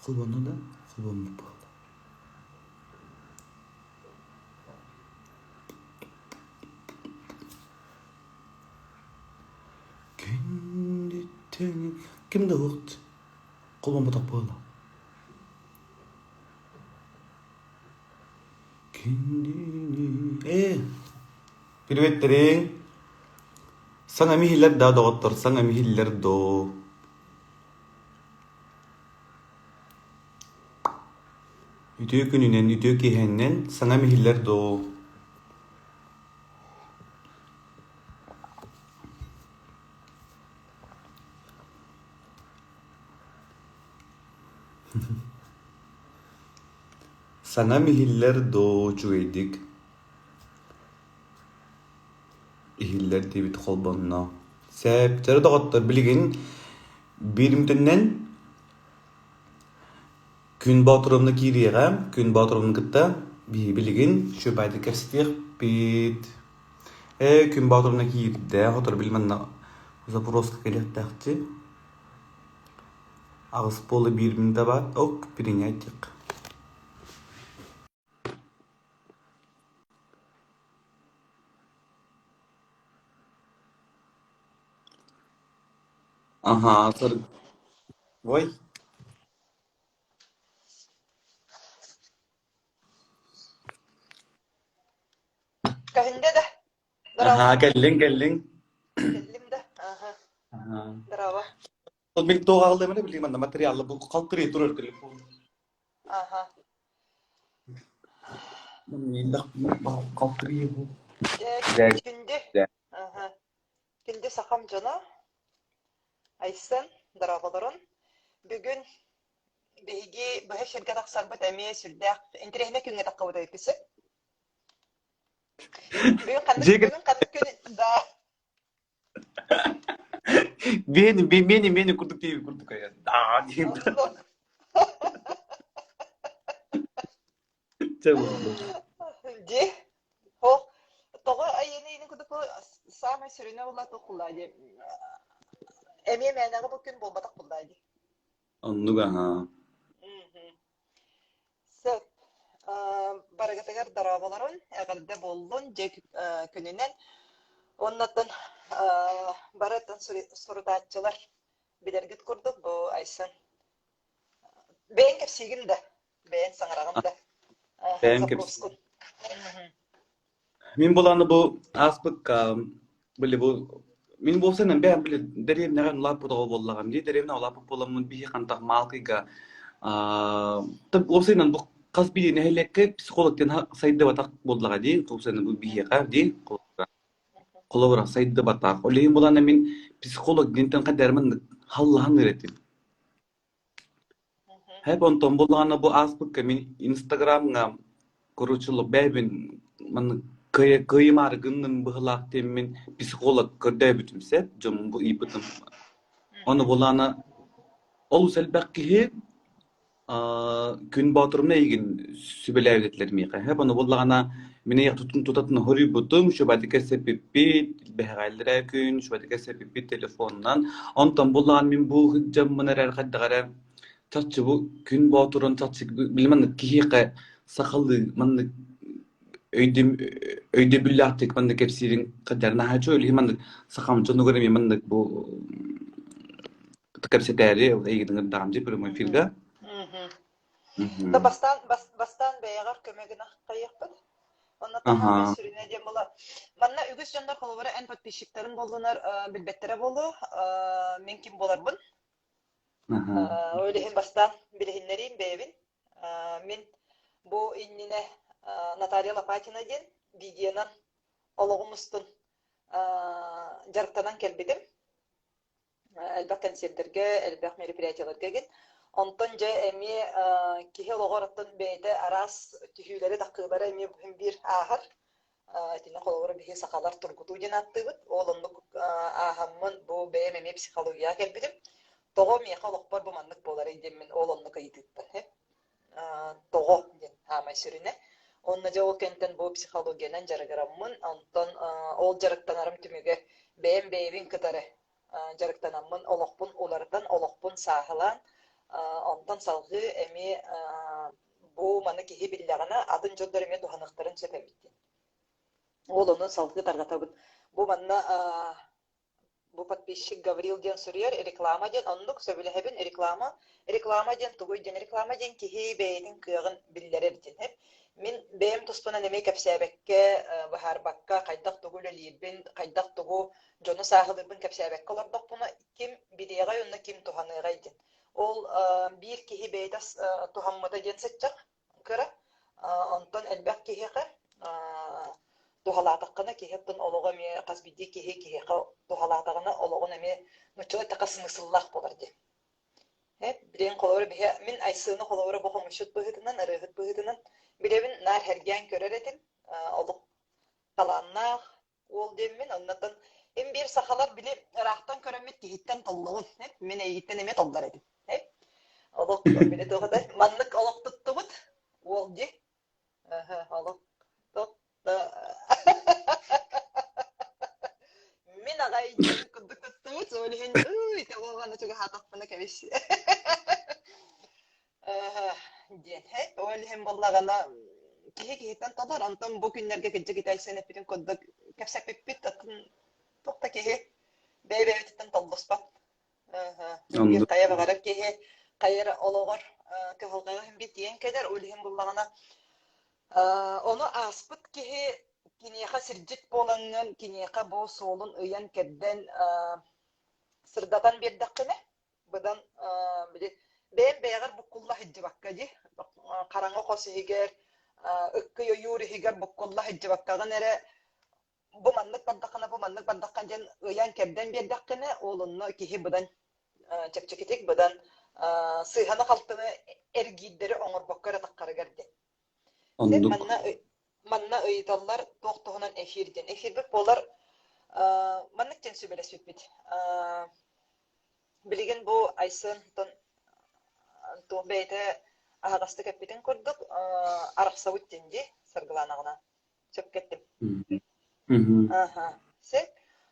Холбонно да, холбоммут буолла. Күндүттэн ким да уһук холбоммотох буолла. Күндүнү Ээ, Привет-тэриҥ! Саҥа иһиллэр да доҕоттор, саҥа иһиллэр доо. Үтүө күнүнэн, үтүө киэһэннэн саҥа иһиллэр доо. Саҥам иһиллэр доо үчүгэйдик иһиллэр диэбит холбонно. Сээп, чэрэ доҕоттор, билигин бииримтэннэн Күн Боотуровна киириэҕэ. Күн Боотуровна кытта биһиги билигин үчүгэйдик кэпсэтиэхпит. Ээ, Күн Боотуровна киирдэ, сотору били манна запроска кэлиэхтээхчи. Аҕыс буола биир мүнүүтэ баар. Ок, принять диэххэ. Аһаа, сыр... Ой. Көһүндэ да? Здорово. Аһаа, кэллиҥ, кэллиҥ. Кэллим да? Аха. Аһаа. Здорово. Ол мин туох аҕаллым эрэ билигин манна материалы бу халтырыы турар телефон. Аха. Халтырыы бу. Дьэ, күндү. Аха. Күндү сахам дьоно. Айсен, дорооболорун. Бүгүн биһиги быһа сиргэ тахсарбыт эмиэ сүрдээх интэриэһинэй күҥҥэ таххабыт эбиппит. Бүгүн ханнык бүгүн ханнык күн да Миэни миэни миэни курдук диэби курдук аа диэн. Чэ буолла. Дьи, ол тоҕо айыыны курдук саамай сүрүнэ буолла туох дии. Эмиэ мээнэҕэ бу күн буолбатах буолла дии. Оннук аһаа. Сөп. Барыгытыгар дорооболорун, эҕэрдэ буоллун, дьиэ күнүнэн. Уоннаттан барыттан сурутааччылар билэргит курдук бу Айсен бэйэҥ кэпсиигин да, бэйэҥ саҥараҕын да. Бэйэм Запроскун. Мин булааны бу ааспыкка били бу мин буолсан бэйэм били дэриэбинэҕэ улааппыт оҕо буоллаҕым дии дэриэбинэ улааппыт буоламмын биһи хантах маалкыйга аа уопсайынан бу хас биир нэһилиэккэ психолог диэн сайдыбатах буоллаҕа дии уопсайынан бу биһиэхэ дии холобура сайдыбатах ол иһин булаана мин психолог диэнтэн хайдах эрэ маннык халлаһан этим Һэп онтон буоллаҕына бу ааспыкка мин Инстаграмҥа короче бэйэбин маннык кыайымаары гынным быһыылаах диэммин психолог көрдөөбүтүм сөп дьоммун бу ыйбытым. Ону буоллаҕына олус элбэх киһи Күн Боотурумна эйигин сүбэлээбит этилэр миэхэ. Һэп ону буоллаҕына мин эйиэхэ тутатына хоруйбутум, шубатыка сэпиппит, бэһэҕэллэрэ күн, шубатыка сэпиппит телефонунан. Онтон буоллаҕына мин бу сылдьаммын эрэр хайдах эрэ чахчы бу Күн Боотурун чахчы били маннык киһиэхэ сахалыы маннык өйдөм өйдөбүллээхтик маннык кэпсиирин хайдах наһаа үчүгэй илиһи маннык сахам дьонугар эмиэ маннык бу кэпсэтээри эйигин ыҥырдаҕым дии прямой эфирга. Да бастаан бастаан бэйэҕэр көмө гына хайыахпыт. Онно таһаамай сүрүнэ диэн була. Манна үгүс дьоннор холобура эн подписчиктарын буоллунар билбэттэрэ буолуо. Мин ким буоларбын. Ол иһин бастаан билиһиннэриим бэйэбин. Мин бу иннинэ Наталья Лопатина диэн видеонан олоҕум устун дьарыктанан кэлбитим. Элбэх кэнсиэрдэргэ, элбэх мероприятиеларга игин. Онтон дьэ эмиэ киһи олоҕор оттон бэйэтэ араас түһүүлэри-таххыылары эмиэ биир ааһар. Итиннэ холобура биһи сахалар тургутуу диэн ааттыыбыт. Ол оннук ааһаммын бу бэйэм эмиэ психологияҕа кэлбитим. Тоҕо миэхэ олохпор бу маннык буоларый диэммин ол оннук ыйытыыттан тоҕо диэн хаамай сүрүнэ. Онно дьэ ол кэнтэн бу психологиянан дьарыгыраммын, онтон ол дьарыктанарым түмүгэр бэйэм бэйэбин кытары. дьарыктанаммын олохпун уларытан, олохпун сааһылаан, онтон салҕыы эмиэ бу маны киһи биллэҕинэ атын дьоннор эмиэ туһаныахтарын сөп эбит диэн. Ол ону салгыы тарҕатабын. Бу манна бу подписчик Гаврил диэн суруйар реклама диэн оннук сөбүлэһэбин реклама реклама диэн тугуй диэн реклама диэн киһи бэйэтин кыаҕын биллэрэр диэн мин бэйэм туспунан эмиэ кэпсээбэккэ быһаарбакка хайдах тугу үлэлиирбин хайдах тугу дьону сааһылыырбын кэпсээбэккэ олордохпуна ким билиэҕэй уонна ким туһаныаҕай диэн ол биир киһи бэйэтэ туһаммыта диэн сыччах кыра. Онтон элбэх киһиэхэ туһалаатаххына киһи оттон олоҕо эмиэ хас биирдии киһи киһиэхэ туһалаатаҕына олоҕун эмиэ нуччалыы эттэххэ смысллаах буолар дии. Билигин холобура биһи мин Айсыны холобура бу хомусчут быһыытынан, ырыаһыт быһыытынан билэбин, наар сэргээн көрөр этим. Олох талааннаах, уол диэммин, оннотон им биир сахалар били ыраахтан көрөммүт киһиттэн толлобун. Мин эйигиттэн эмиэ толлор этим. Олох били туох этэй? Маннык олох туттубут уол дии. Олох Мин аҕай диэн курдук туттубут, ол иһин ыы ити уолҕаны чугаһаатахпына кэбис. Диэн ол иһин буоллаҕына киһи киһиттэн толор, онтон бу күннэргэ кырдьык итээйсэн эппитин курдук кэпсэппиппит атын туох да киһи бэйэ-бэйэбититтэн толлуспат. Биир Оннук. хайа баҕарар киһи хайа эрэ олоҕор кыһалҕаҕа иһин биир тиийэн кэлэр, ол иһин буллаҕына ону ааспыт киһи киниэхэ сирдьит буолаҥҥын, киниэхэ бу суолун ыйан-кэрдэн сырдатан биэрдэххинэ быдан били бэйэм бэйэҕэр буккулла сылдьыбакка дии хараҥа хос иһигэр ыккый ойуур иһигэр буккулла сылдьыбаккаҕын эрэ бу маннык бардаххына бу маннык бардахха диэн ыйан-кэрдэн биэрдэххинэ ол онно киһи быдан чэпчэкитик быдан сыыһаны-халтыны эргиирдэри оҥорбокко эрэ таххарыгар диэн. Син Оннук. манна манна ыйыталлар туох туһунан эфир диэн. Эфирбит буолар маннык диэн сүбэлэспиппит. Билигин бу Айсен туох бэйэтэ аһаҕастык эппитин курдук арахсабыт диэн дии Саргылаанаҕына. Сөпкө эттим. Аха. Сөп.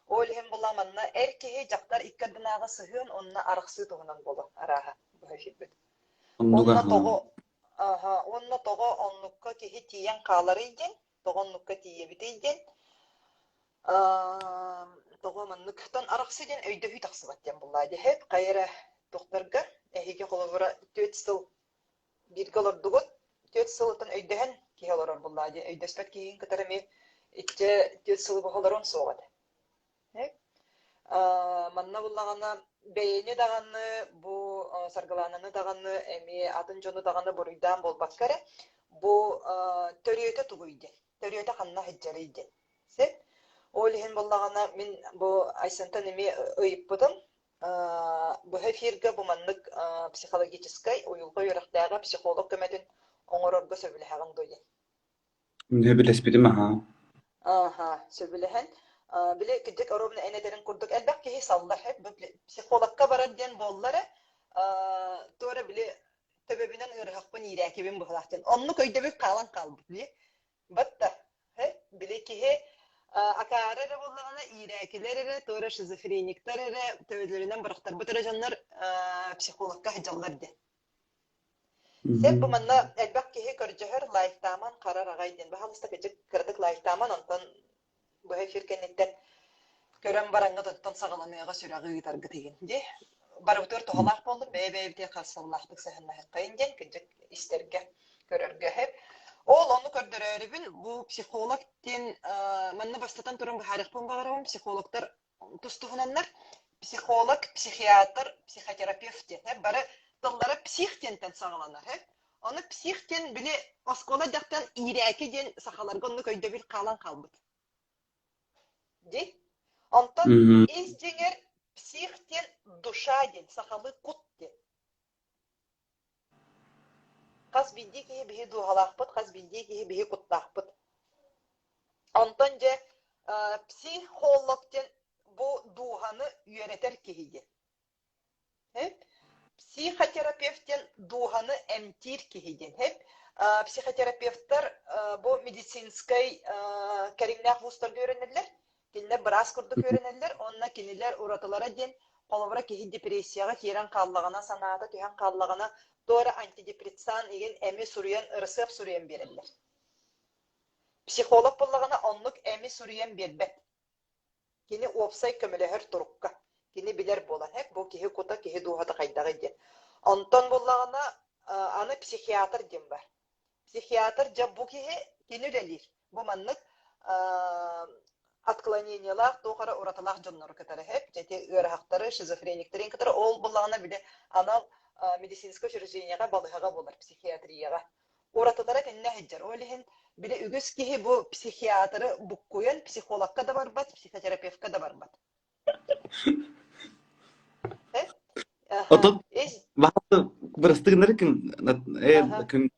Ол иһин була манна эр киһи дьахтар икки ардынааҕы сыһыан уонна арахсыы туһунан буолуо арааһа быһа эфирбит. Оннук Уонна аһа. тоҕо аха, уонна тоҕо оннукка киһи тиийэн хааларый диэн, тоҕо оннукка тиийэбитий диэн, аа, тоҕо манныктан арахсыы диэн өйдөһүү тахсыбат диэн буоллаа дии. Хайа эрэ тухтарга эһиги холобура 4 сыл бииргэ олордугут, 4 сылыттан өйдөһөн киһи олорор буоллаа дии. Өйдөспөт киһигин кытары эмиэ иччэ 4 сылы быһа олоруон суох этэ. Манна буллаҕына бэйэни даҕаны, бу Саргылаананы даҕаны, эмиэ атын дьону даҕаны буруйдаан буолбакка эрэ, бу төрүөтэ тугуй диэн, төрүөтэ ханна сылдьарый диэн. Сөп. Ол иһин буоллаҕына мин бу Айсентан эмиэ ыйыппытым. Быһа эфиргэ бу маннык психологическай уйулҕа үөрэхтээҕэ психолог көмөтүн оҥорорго сөбүлэһэҕин дуо диэн. Сөбүлэспитим аһаа. Ааха, сөбүлэһэн. Били кырдьык оруобуна эн этэрин курдук элбэх киһи саллар психологка барар диэн буолла эрэ, туора эрэ били төбөбүнэн ыарыһахпын иирээкибин быһыылаах диэн. Оннук өйдөбүл хаалан хаалбыт дии. Батта, били киһи акаары эрэ буоллаҕына иирээкилэр эрэ, туора эрэ шизофрениктар эрэ, төбөлөрүнэн бырахтарбыт эрэ дьоннор психологка сылдьаллар диэн. Сөп бу манна элбэх киһи көрдөһөр лайктааман харар аҕай диэн. Баһаалыста кырдьык кыратык лайктааман онтон быһа эфир кэнниттэн көрөн бараҥҥыт оттон саҕаланыаҕа сүрэҕи ыытаргыт иһин дии. Барыбытыгар туһалаах буоллун, бэйэ-бэйэбитигэр харсаллаахтык сыһыннаһыаххайын диэн кырдьык истэргэ, көрөргө сөп. Ол ону көрдөрөөрүбүн бу психолог диэн манна бастатан туран быһаарыахпын баҕарабын психологтар тус-туһунаннар психолог, психиатр, психотерапевт диэн бары тыллара псих диэнтэн саҕаланар. Ону псих диэн били оскуола дьахтан иирээки диэн сахаларга оннук өйдөбүл хаалан хаалбыт. Дии. Онтон ис дьиҥэр псих диэн душа диэн сахалыы кут диэн. Хас биирдии киһи биһи дууһалаахпыт, хас биирдии киһи биһи куттаахпыт. Онтон дьэ психолог диэн бу дууһаны үөрэтэр киһи диэн. Психотерапевт диэн дууһаны эмтиир киһи диэн. Психотерапевтар бу медицинскэй кэриҥнээх вузтарга үөрэнэллэр. Кинилэр быраас курдук үөрэнэллэр уонна кинилэр уратылара диэн, холобура, киһи депрессияҕа киирэн хааллаҕына, санаата түһэн хааллаҕына, туора антидепрессант игин эми суруйан, ырысыап суруйан биэрэллэр. Психолог буоллаҕына оннук эми суруйан биэрбэт. Кини уопсай көмөлөһөр турукка. Кини билэр буолан, һэк бу киһи кута, киһи дууһата хайдаҕый диэн. Онтон буоллаҕына, аны психиатр диэн бар. Психиатр дьэ бу киһи кини үлэлиир. Бу маннык отклонениелаах туох эрэ уратылаах дьоннору кытары һэп, ити ыарахаттары, шизофрениктэрин кытары ол буоллаҕына били анал медицинскэй учреждениеҕа балыыһаҕа буолар психиатрияҕа. Уратылара итиннэ сылдьар. Ол иһин били үгүс киһи бу психиатры буккуйан психологка да барбат, психотерапевтка да барбат. Отут бырастыгыннары күн күн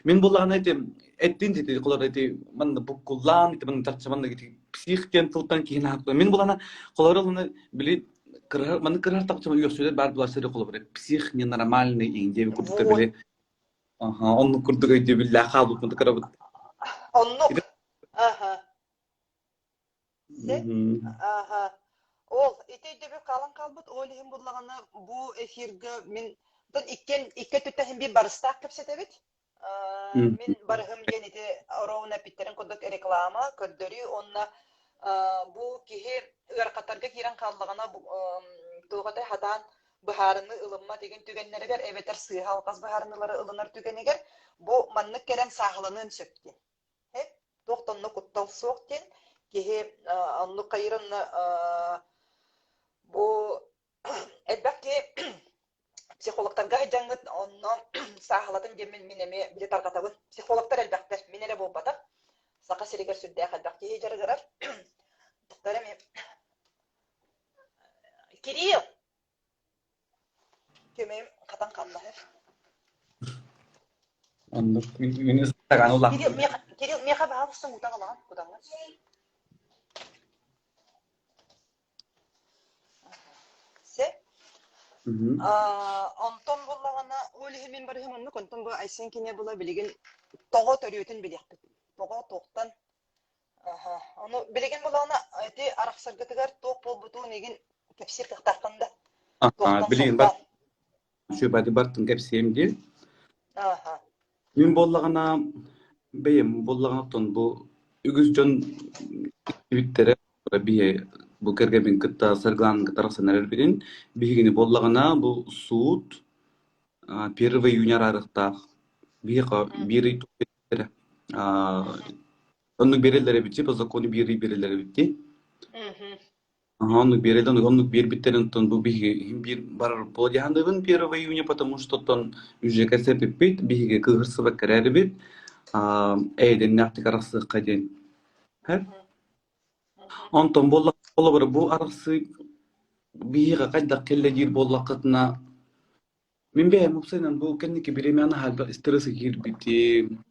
мин буллаҕына ити эттин ити холор ити манна буккуллаан ити манна чахчы манна ити псих диэн тылтан киһини ааттыыр мин булана холор ылына били кырыһар манна кырыһар тахчы үөхсүлэр баар булар холобура псих ненормальный иҥ диэби курдук били аха оннук курдук өйдөбүллээх хаалбыппын кырабыт Оннук. Аха. Сэ? Аха. Ол ити өйдөбүл хаалан хаалбыт. Ол иһин буллаҕына бу эфиргэ мин иккиэн икки өттүттэн иһин биир барыстаах кэпсэтэбит. Мин барыһым диэн ити ровно эппиттэрин курдук реклама, көрдөрүү уонна бу киһи ыарахаттарга киирэн хааллаҕына туох этэй хатаан быһаарыныы ылыммат игин түгэннэригэр эбэтэр сыыһа-алҕас быһаарыныылары ылынар түгэнигэр бу маннык кэлэн сааһыланыан сөп диэн. Туох да онно куттал суох диэн киһи оннук хайыыр онно бу элбэх киһи психологтарга сылдьаҥҥыт онно сааһылатын диэммин мин эмиэ били тарҕатабын. Психологтар элбэхтэр, мин эрэ буолбатах. Саха сиригэр сүрдээх элбэх киһи дьарыгырар. Тохтор эмиэ Кирилл! Көмөйүм хатан хааллаһар. Оннук мин мин ыстагааны Кирилл, улааттым. миэхэ, Кирилл, миэхэ баһаалыста уута аҕалаҕын, кутаҥҥын. Сөп. Онтон буллаҕына, ол иһин мин барыһым оннук, онтон бу Айсен киниэ була билигин тоҕо төрүөтүн билиэхпит. Тоҕо, туохтан. Аха. Ону билигин булаҕына ити арахсаргытыгар туох буолбутун игин кэпсиир кыахтааххын да? Аха, Туохтан билигин бар сылтаан? сүбэти бартын кэпсиэм дии. Аха. Мин буоллаҕына, бэйэм буоллаҕына оттон бу үгүс дьон истибиттэрэ биһи бу кэргэммин кытта Саргылаанын кытта арахсан эрэрбитин, биһигини буоллаҕына бу суут 1 июня араарыахтаах. Биһиэхэ биир ый биэрэллэрэ. Оннук биэрэллэр эбит по закону биир ый биэрэллэр эбит дии. Оннук биэрэллэр, оннук биэрбиттэрин оттон бу биһиги иһин биир барар буолдьаһаныбын 1 июня, потому что оттон уже кэпсэппиппит, биһиги кыыһырсыбакка эрэрибит, эйдэннээхтик арахсыахха диэн. Онтон буолла холобура бу арахсыы биһиэхэ хайдах кэллэ диир буоллаххытына, Мин бэйэм уопсайынан бу кэнники бириэмэни аһарбар стресс киирбитим,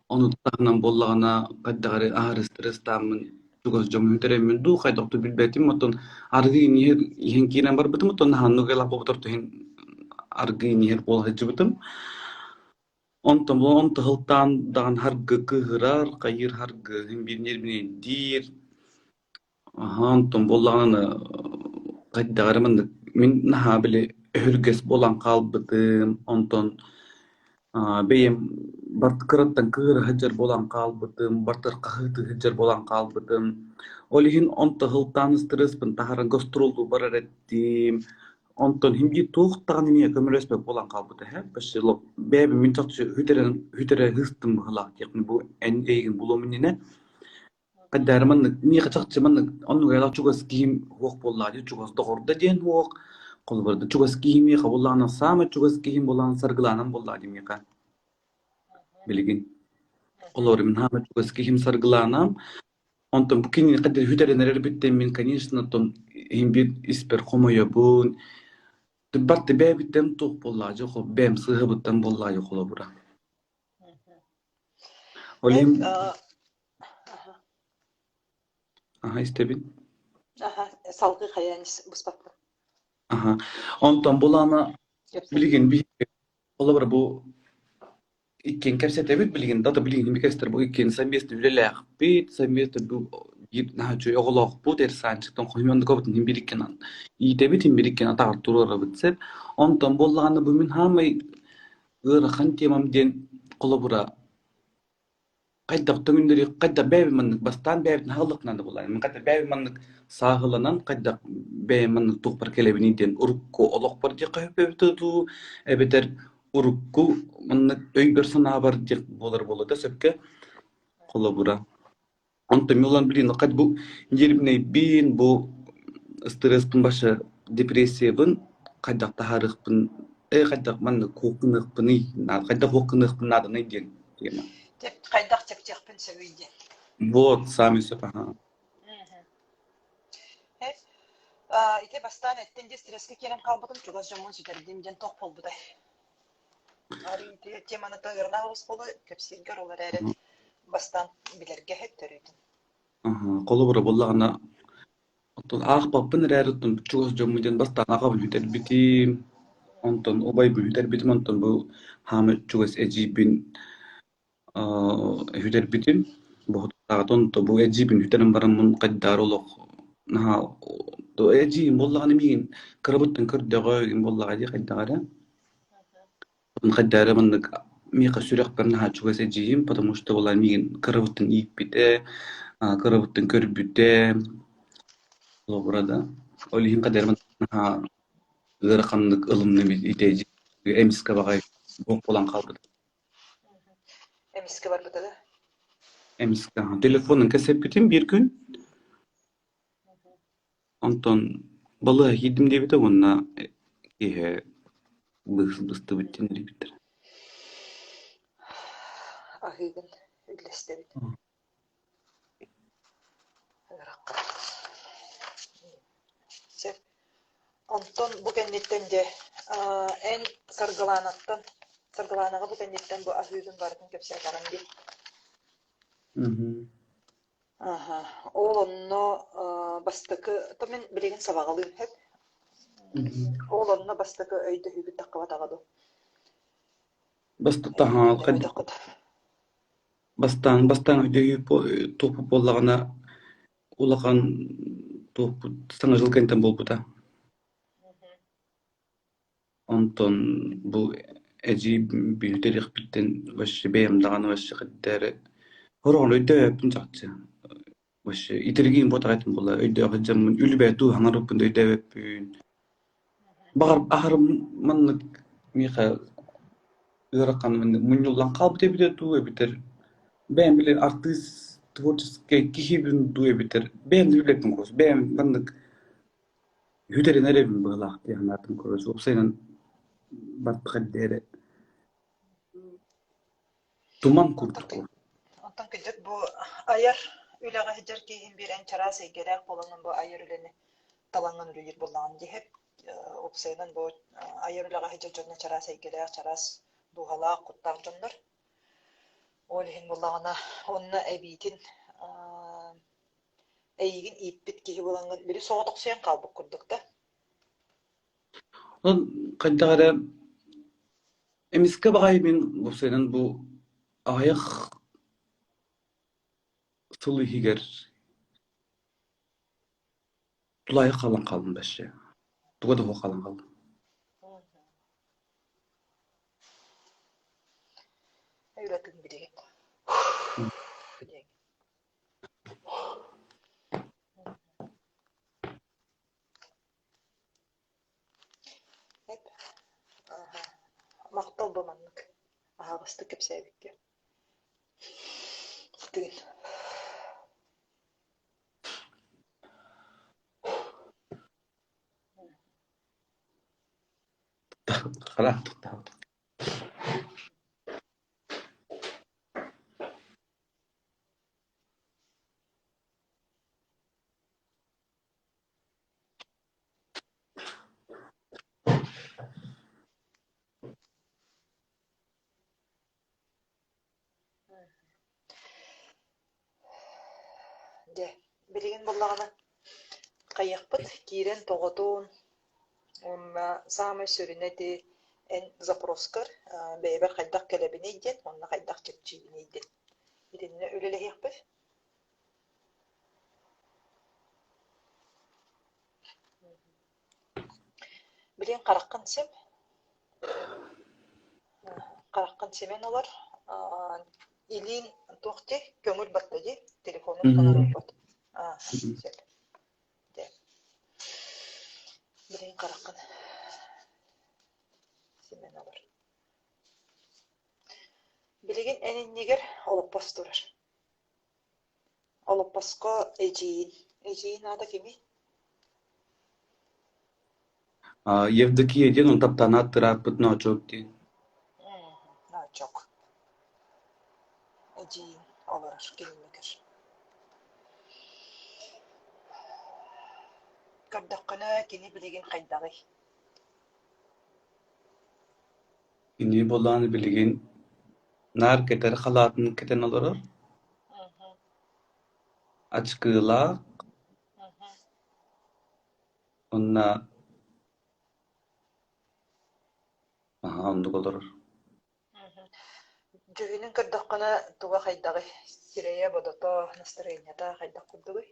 ону таһынан буоллаҕына хайдах эрэ аһары стресстааммын чугас дьоммун бүтэрэммин дуу, хайдах да билбэтим, оттон аргы иһэр иһэн киирэн барбытым, оттон наһааннык ыалаах иһин аргы иһэр буола сылдьыбытым. Онтон онто сылтаан даҕаны харгы кыыһырар, хайыыр харгы иһин биир ньиэрбинэйдиир, Аһаа, онтон буоллаҕына хайдах эрэ маннык мин наһаа били өһүргэс буолан хаалбытым, онтон бэйэм барт кыраттан кыыра сылдьар буолан хаалбытым, бартыгар хаһыытыы сылдьар буолан хаалбытым. Ол иһин онто сылтаан ыстырыаспын таһааран гастроллуу барар этим. Онтон иһин биир туох даҕаны эмиэ көмөлөспөт буолан хаалбыта эһэ. Почти бэйэбин мин чахчы үтэрэн үтэрэ сыстым быһыылаах диэхпин бу эн эйигин булуом иннинэ. Хайдары маннык миэхэ чахчы маннык оннук айылаах чугас киһим суох буоллаҕа дии, чугас доҕордо диэн суох. Холобура чугас киһим миэхэ буоллаҕына саамай чугас киһим буоллаҕына Саргылаанам буоллаҕа дии миэхэ билигин. Холобура мин саамай чугас киһим Саргылаанам. Онтон бу кинини хайдах сүтэрэн эрэрбиттэн мин, конечно, оттон иһин биир испэр хомойобун. Барты бэйэбиттэн туох буоллаҕа дии, бэйэм сыыһабыттан буоллаҕа дии холобура. Ол иһин Аха, истэбин. Аха, салгыы хайаан быспаппын. Аха. Онтон булаана билигин биһиги холобура бу иккиэн кэпсэтэбит билигин дата билигин кэстер бу иккиэн совместно үлэлээхпит, совместно бу Биир наһаа үчүгэй оҕолоохпут, Эрсаанчыктан хоймондукабытын иһин биириккэнэн иитэбит, иһин биириккэн атаҕар туруорабыт сөп. Онтон буоллаҕына бу мин хаамай ыарахан темам диэн холобура хайдах төҥүннэри хайдах бэйэбин маннык бастаан бэйэбитин аһыллык наада буоллаҕына мин хайдах бэйэбин маннык сааһыланан хайдах бэйэм маннык туохпар кэлэбиний диэн урукку олохпор диэххэ сөп дуу эбэтэр урукку маннык өйбөр-санаабар диэх буолар буолуо да сөпкө холобура Онтон мин блин, хат бу нервнэйбин, бу ыстырыаспын баша депрессиябын хайдах таһаарыахпын, э хайдах маннык куокуныахпыный, хайдах куокуныахпын нааданый диэн тема. Хайдах чэпчиэхпин сөбүй диэн. Вот, саамай сөп аха. Ити бастаан эттин дии стресскэ киирэн хаалбытым, чугас дьоммун сүтэрдим диэн туох буолбутай? Арыый теманы ыарынаах оскуола кэпсииргэр ол эрээри бастаан билэргэ төрүүтүн. Холобура буоллаҕына, оттон аахпаппын эрээри оттон чугас дьоммун диэн бастаан аҕабын сүтэрбитим, онтон убайбын сүтэрбитим, онтон бу хаамай чугас эдьиийбин сүтэрбитим. Боһутааҕытын бу эдьиийбин сүтэрэн бараммын хайдаар олох наһаа эдьиийим буоллаҕына миигин кырабыттан көрдөҕө игин буоллаҕа дии хайдах эрэ. Хайдах эрэ маннык миэхэ сүрэхпэр наһаа чугас эдьиийим, потому что была миигин кырабыттан ииппитэ, кырабыттан көрбүтэ, холобура да. Ол иһин хайдах эрэ наһаа ыараханнык ылынным ити эдьиий эмискэ баҕайы буох буолан хаалбыта. Эмискэ барбыта да? Эмискэ телефонун кэсэппитим биир күн. Онтон балыыһа киирдим диэбитэ уонна киэһэ быстыбыт диэн эрийбиттэрэ. Аһыыгын үллэстэбит. Ыарахха. Сөп. Онтон бу кэнниттэн дьэ, эн Саргылаанаттан, Саргылаанаҕа бу кэнниттэн бу аһыыгын барытын кэпсээтэҕин дии. Аха, ол онно бастакы, то мин билигин сабаҕалыым сөп. Ол онно бастакы өйдөһүүгүт таххыбатаҕа дуу? Бастаан бастаан бастаан өйдөһүү туохпут буоллаҕына улахан туохпут Саҥа дьыл кэнниттэн буолбута. Онтон бу эдьиий бүтэриэхпиттэн вообще бэйэм даҕаны вообще хайдах эрэ хороҕон өйдөөбөппүн чахчы. Вообще итиргиим буотах этим буолла өйдөөх сылдьаммын үлүбэт дуу хаҥарыппын да өйдөөбөппүн. Баҕар аһарым маннык миэхэ ыарахан маннык мунньуллан хаалбыт эбитэ дуу эбэтэр бэйэм били артыыс творческай киһибин дуу эбэтэр бэйэм да билбэппин курус бэйэм маннык Үтэрин эрэбин быһыылаах дии санаатым короче уопсайынан бардах эрдэ эрэ туман Онтон курдук онтон кырдьык бу айар үлэҕэ сылдьар киһи биир эн чараас эйгэлээх буолаҥҥын бу айар үлэни талаҥҥын үлэлиир буоллаҕын дии уопсайынан бу айар үлэҕэ сылдьар дьонно чараас эйгэлээх, чараас дууһалаах, куттаах дьоннор. Ол иһин буоллаҕына онно эбиитин эйигин ииппит киһи буолаҥҥын били соҕотохсуйан хаалбыт курдук да? Ол хайдах эрэ эмискэ баҕайы мин уопсайынан бу аҕыйах сыл иһигэр тулаайах хаалан хааллым вообще. Туга да суох хаалан хааллым. Ыратыҥ билигин. Махтал бу маннык аһаҕастык кэпсээбиккэ. Тыын. Хараах туттаабыт. Дьэ, билигин буоллаҕына хайыахпыт киирэн тоҕотун уонна саамай сүрүнэ ити эн запроскар бэйэбэр хайдах кэлэбиний диэн уонна хайдах чэпчиибиний диэн итиннэ үлэлэһиэхпит. Билигин хараххын сим, хараххын симэн олор, илиин туох дии, көҥүл барда дии, телефону тутан олорбот. Сөп. Дьэ. Билигин хараххын симэн олор. Билигин эн иннигэр олоппос турар. Олоппоско эдьиийин. Эдьиийин аата кимий? Евдокия диэн он таптаан ааттырааппыт Ноочок диэн. Ноочок. Эдьиийин олорор кининигэр. Көрдөххүнэ кини билигин хайдаҕый? Кини буолан билигин наар кэтэр халаатын кэтэн олорор, ачыкылаах уонна наһаа оннук олорор. Дьүһүнүн көрдөххүнэ туга хайдаҕый? Сирэйэ-бодото, настарыанньата хайдах курдугуй?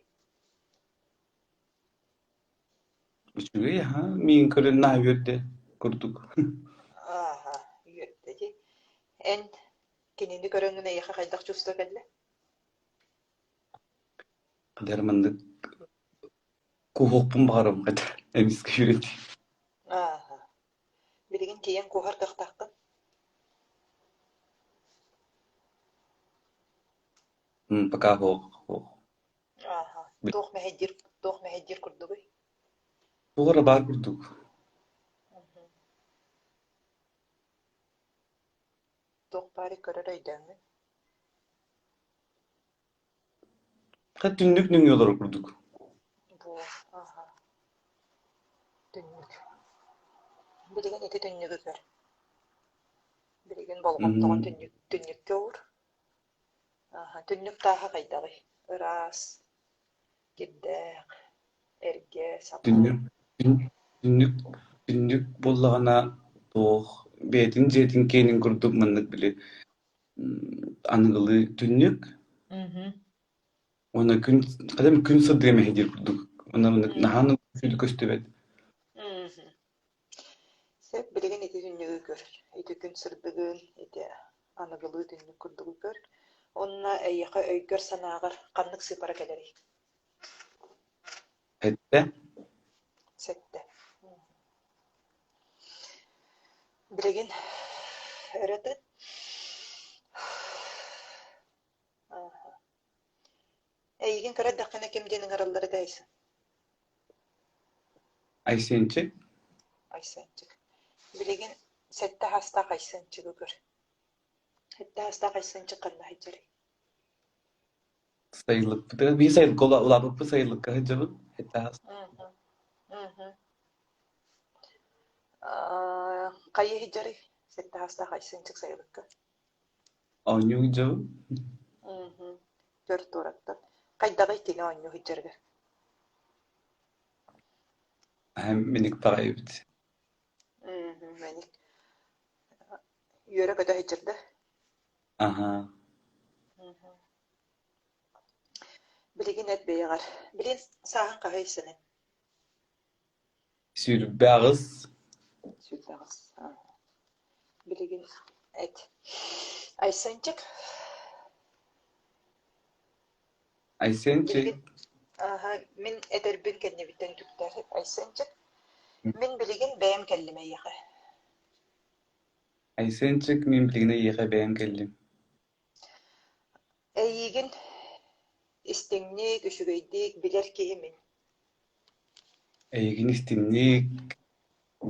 Үчүгэй аһа, миигин көрөн наһаа үөрдэ курдук. Ааһа, үөрдэ дии. Эн кинини көрөҥҥүн эйиэхэ хайдах чувство кэллэ? Дэр маннык куһуохпун баҕарабын хата эмискэ үөрэтии. Ааһа. Билигин тиийэн куоһар кыахтааххын? Пока суох, суох. Ааһа. Туох мэһэйдиир, туох мэһэйдиир курдугуй? Туох эрэ баар курдук. Туох баарый көрөр өйдөөҥҥүн? Хат түннүк нөҥүө олорор курдук. Бу, аха. Түннүк. Билигин ити түннүгү көр. Билигин болҕомтоҕун түннүк, түннүккэ уур. Аха, түннүк тааһа хайдаҕый? Ыраас, кирдээх, эргэ, саҥа. Түннүк түннүк түннүк буоллаҕына туох бэйэтин дьиэтин киэнин курдук маннык били аныгылыы түннүк уонна күн хадам күн сырдыга мэһэйдиир курдук уонна маннык наһаа сүдү көстүбэт. Сөп, билигин ити түннүгү көр. Ити күн сырдыгын, ити аныгылыы түннүк курдугу көр. Уонна эйиэхэ өйгөр-санааҕар ханнык сыыпара кэлэрий? Сэттэ. Сэттэ. Билигин өрө тыт. Эйигин кыра эрдэххинэ ким диэн ыҥыраллар этэ Айсен? Айсенчик. Айсенчик. Билигин сэттэ саастаах Айсенчигы көр. Сэттэ саастаах Айсенчик ханна сылдьарый? Сайылыкпытыгар биир сайылыкка улааппыппыт сайылыкка сылдьабын. Сэттэ саас. Хайыы сылдьарый? Сэттэ саастаах Айсенчик сайылыкка. Оонньуу сылдьабын. Көр туораттан. Хайдаҕый кини оонньуу сылдьарыгар? Миник баҕайы эбит. Мэник. Үөрэ-көтө сылдьар да? Аһаа. Билигин эт бэйэҕэр. Билигин сааһыҥ хаһый сэнэн? 28. 28. Билигин эт. Айсенчик. Айсенчик. Билигин ааһа, мин этэрбин кэннибиттэн үтүктэр. Айсенчик. Мин билигин бэйэм кэллим эйиэхэ. Айсенчик, мин билигин эйиэхэ бэйэм кэллим. Эйиигин истиҥник, үчүгэйдик билэр киһи мин. Эйигин истиҥник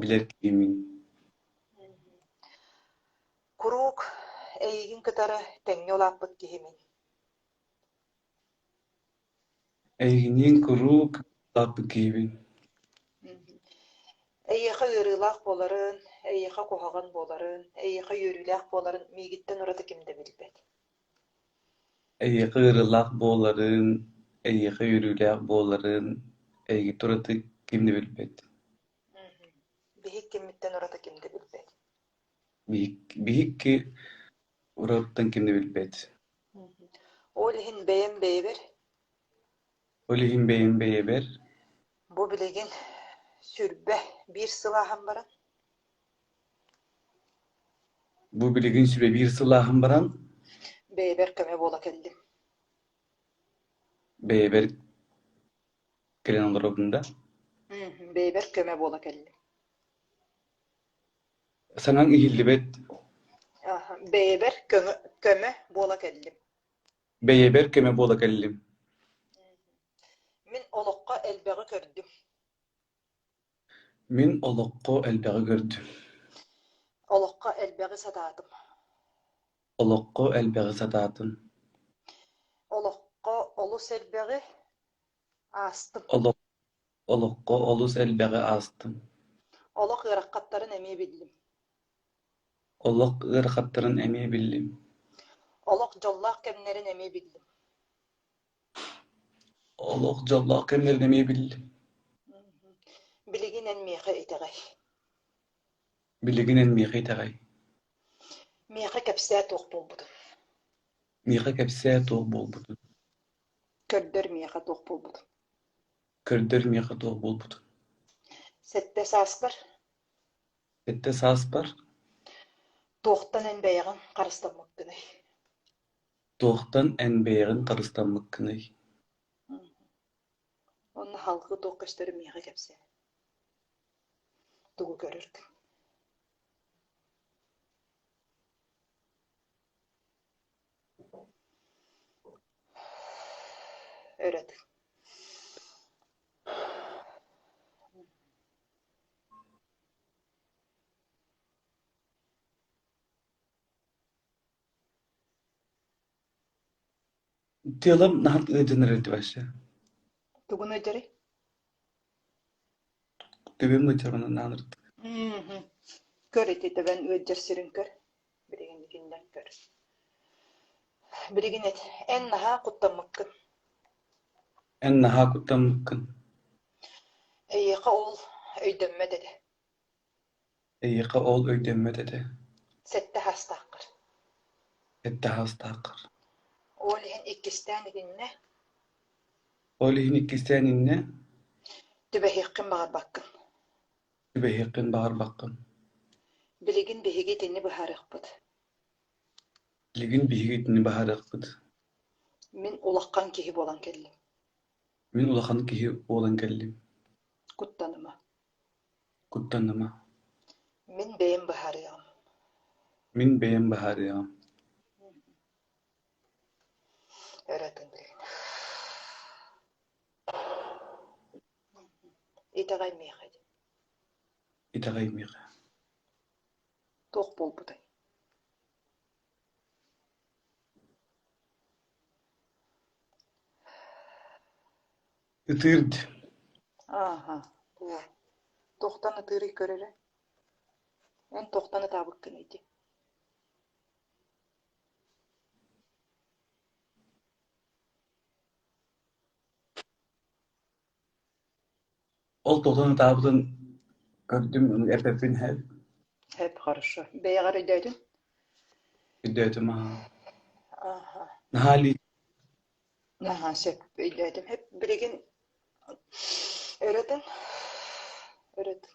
билэр киһимин. Куруук эйигин кытары тэҥҥэ улааппыт киһи мин. Эйигиниин куруук улааппыт киһибин. Эйиэхэ ыарыылаах буоларын, эйиэхэ куһаҕан буоларын, эйиэхэ үөрүүлээх буоларын миигиттэн ураты ким да билбэт. Эйиэхэ ыарыылаах буоларын, эйиэхэ үөрүүлээх буоларын, эйигиттэн ураты ким да билбэт. Биһик киммиттэн ураты ким да билбэт. Биһикки ураттан ким да билбэт. Ол иһин бэйэм бэйэбэр Ол иһин бэйэм бэйэбэр Бу билигин. 21 сыл ааһан баран Бу билигин 21 сыл ааһан баран бэйэбэр көмө буола кэллим. Бэйэбэр кэлэн олоробун да? Бэйэбэр көмө буола кэллим. Саҥаҥ иһиллибэт. Бэйэбэр көмө, көмө буола кэллим. Бэйэбэр көмө буола кэллим. Мин олоххо элбэҕи көрдүм. Мин олоххо элбэҕи көрдүм. Олоххо элбэҕи сатаатым. Олоххо элбэҕи сатаатым. Олоххо олус элбэҕи аастым. Олох олоххо олус элбэҕи аастым. Олох ыарахаттарын эмиэ биллим. Олох ыарахаттарын эмиэ биллим. Олох дьоллоох кэмнэрин эмиэ биллим. Олох дьоллоох кэмнэрин эмиэ биллим. Билигин эн миэхэ итэҕэй. Билигин эн миэхэ итэҕэй. Миэхэ кэпсээ туох буолбутун. Миэхэ кэпсээ туох буолбутун. Көрдөр миэхэ туох буолбутун. Көрдөр миэхэ туох буолбутун. Сэттэ сааспар. Сэттэ сааспар. Туохтан эн бэйэҕин харыстаммыккыный? Туохтан эн бэйэҕин харыстаммыккыный? Уонна салгыы туох көстөрүн миэхэ кэпсээ. Тугу көрөргүн. Өрө тыын. Телом наһаа ыалдьан эрэр вообще. Тугун ыалдьарый? Төбөм ыалдьар онон наанырдык. Көр ити төбөн ыалдьар сирин көр. Билигин итиннэн көр. Билигин эт, эн наһаа куттаммыккын. Эн наһаа куттаммыккын. Эйиэхэ ол өйдөммөт этэ. Эйиэхэ ол өйдөммөт этэ. Сэттэ саастааххар. Сэттэ саастааххар. Ол иһин иккистээн итиннэ. Ол иһин иккистээн иннэ. Түбэһиэххин баҕарбаккын. Түбэһиэххин баҕарбаккын. Билигин биһиги итини быһаарыахпыт. Билигин биһиги итини быһаарыахпыт. Мин улахан киһи буолан кэллим. Мин улахан киһи буолан кэллим. Куттаныма. Куттаныма. Мин бэйэм быһаарыаҕым. Мин бэйэм быһаарыаҕым. Өрө тыын билигин. Итэҕэй миэхэ Итэҕэй миэхэ. Туох буолбутай? Ытыырд. Ааһа, туо. Туохтан ытыырый көр эрэ. Эн туохтан ытаабыккын ити? Ол туохтан ытаабытын көрдүм, эппэппин һэ. Эп, хорошо. Бэйэҕэр өйдөөтүн? Өйдөөтүм аһаа. Ааһа. Наһаа илии Наһаа сөп өйдөөтүм. Эп, билигин өрө тын. Өрө тын.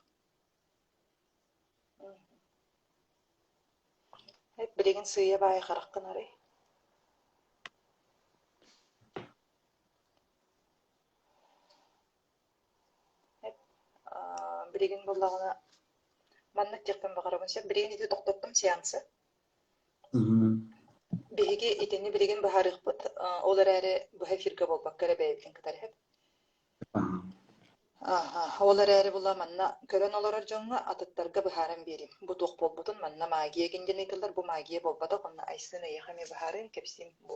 Эп, билигин сыыйа-баайа хараххын арый. Билигин буоллаҕына маннык диэхпин баҕарабын сөп. Билигин ити тохтоттум сеансы. Биһиги итини билигин быһаарыахпыт, ол эрээри быһа эфиргэ буолбакка эрэ бэйэбитин кытары иһэбит. Аха, ол эрээри була манна көрөн олорор дьоҥҥо атыттарга быһааран биэриим. Бу туох буолбутун манна магия гин диэн ыйыталлар, бу магия буолбатах, онно Айсен эйиэхэ эмиэ быһаарыым, кэпсиим бу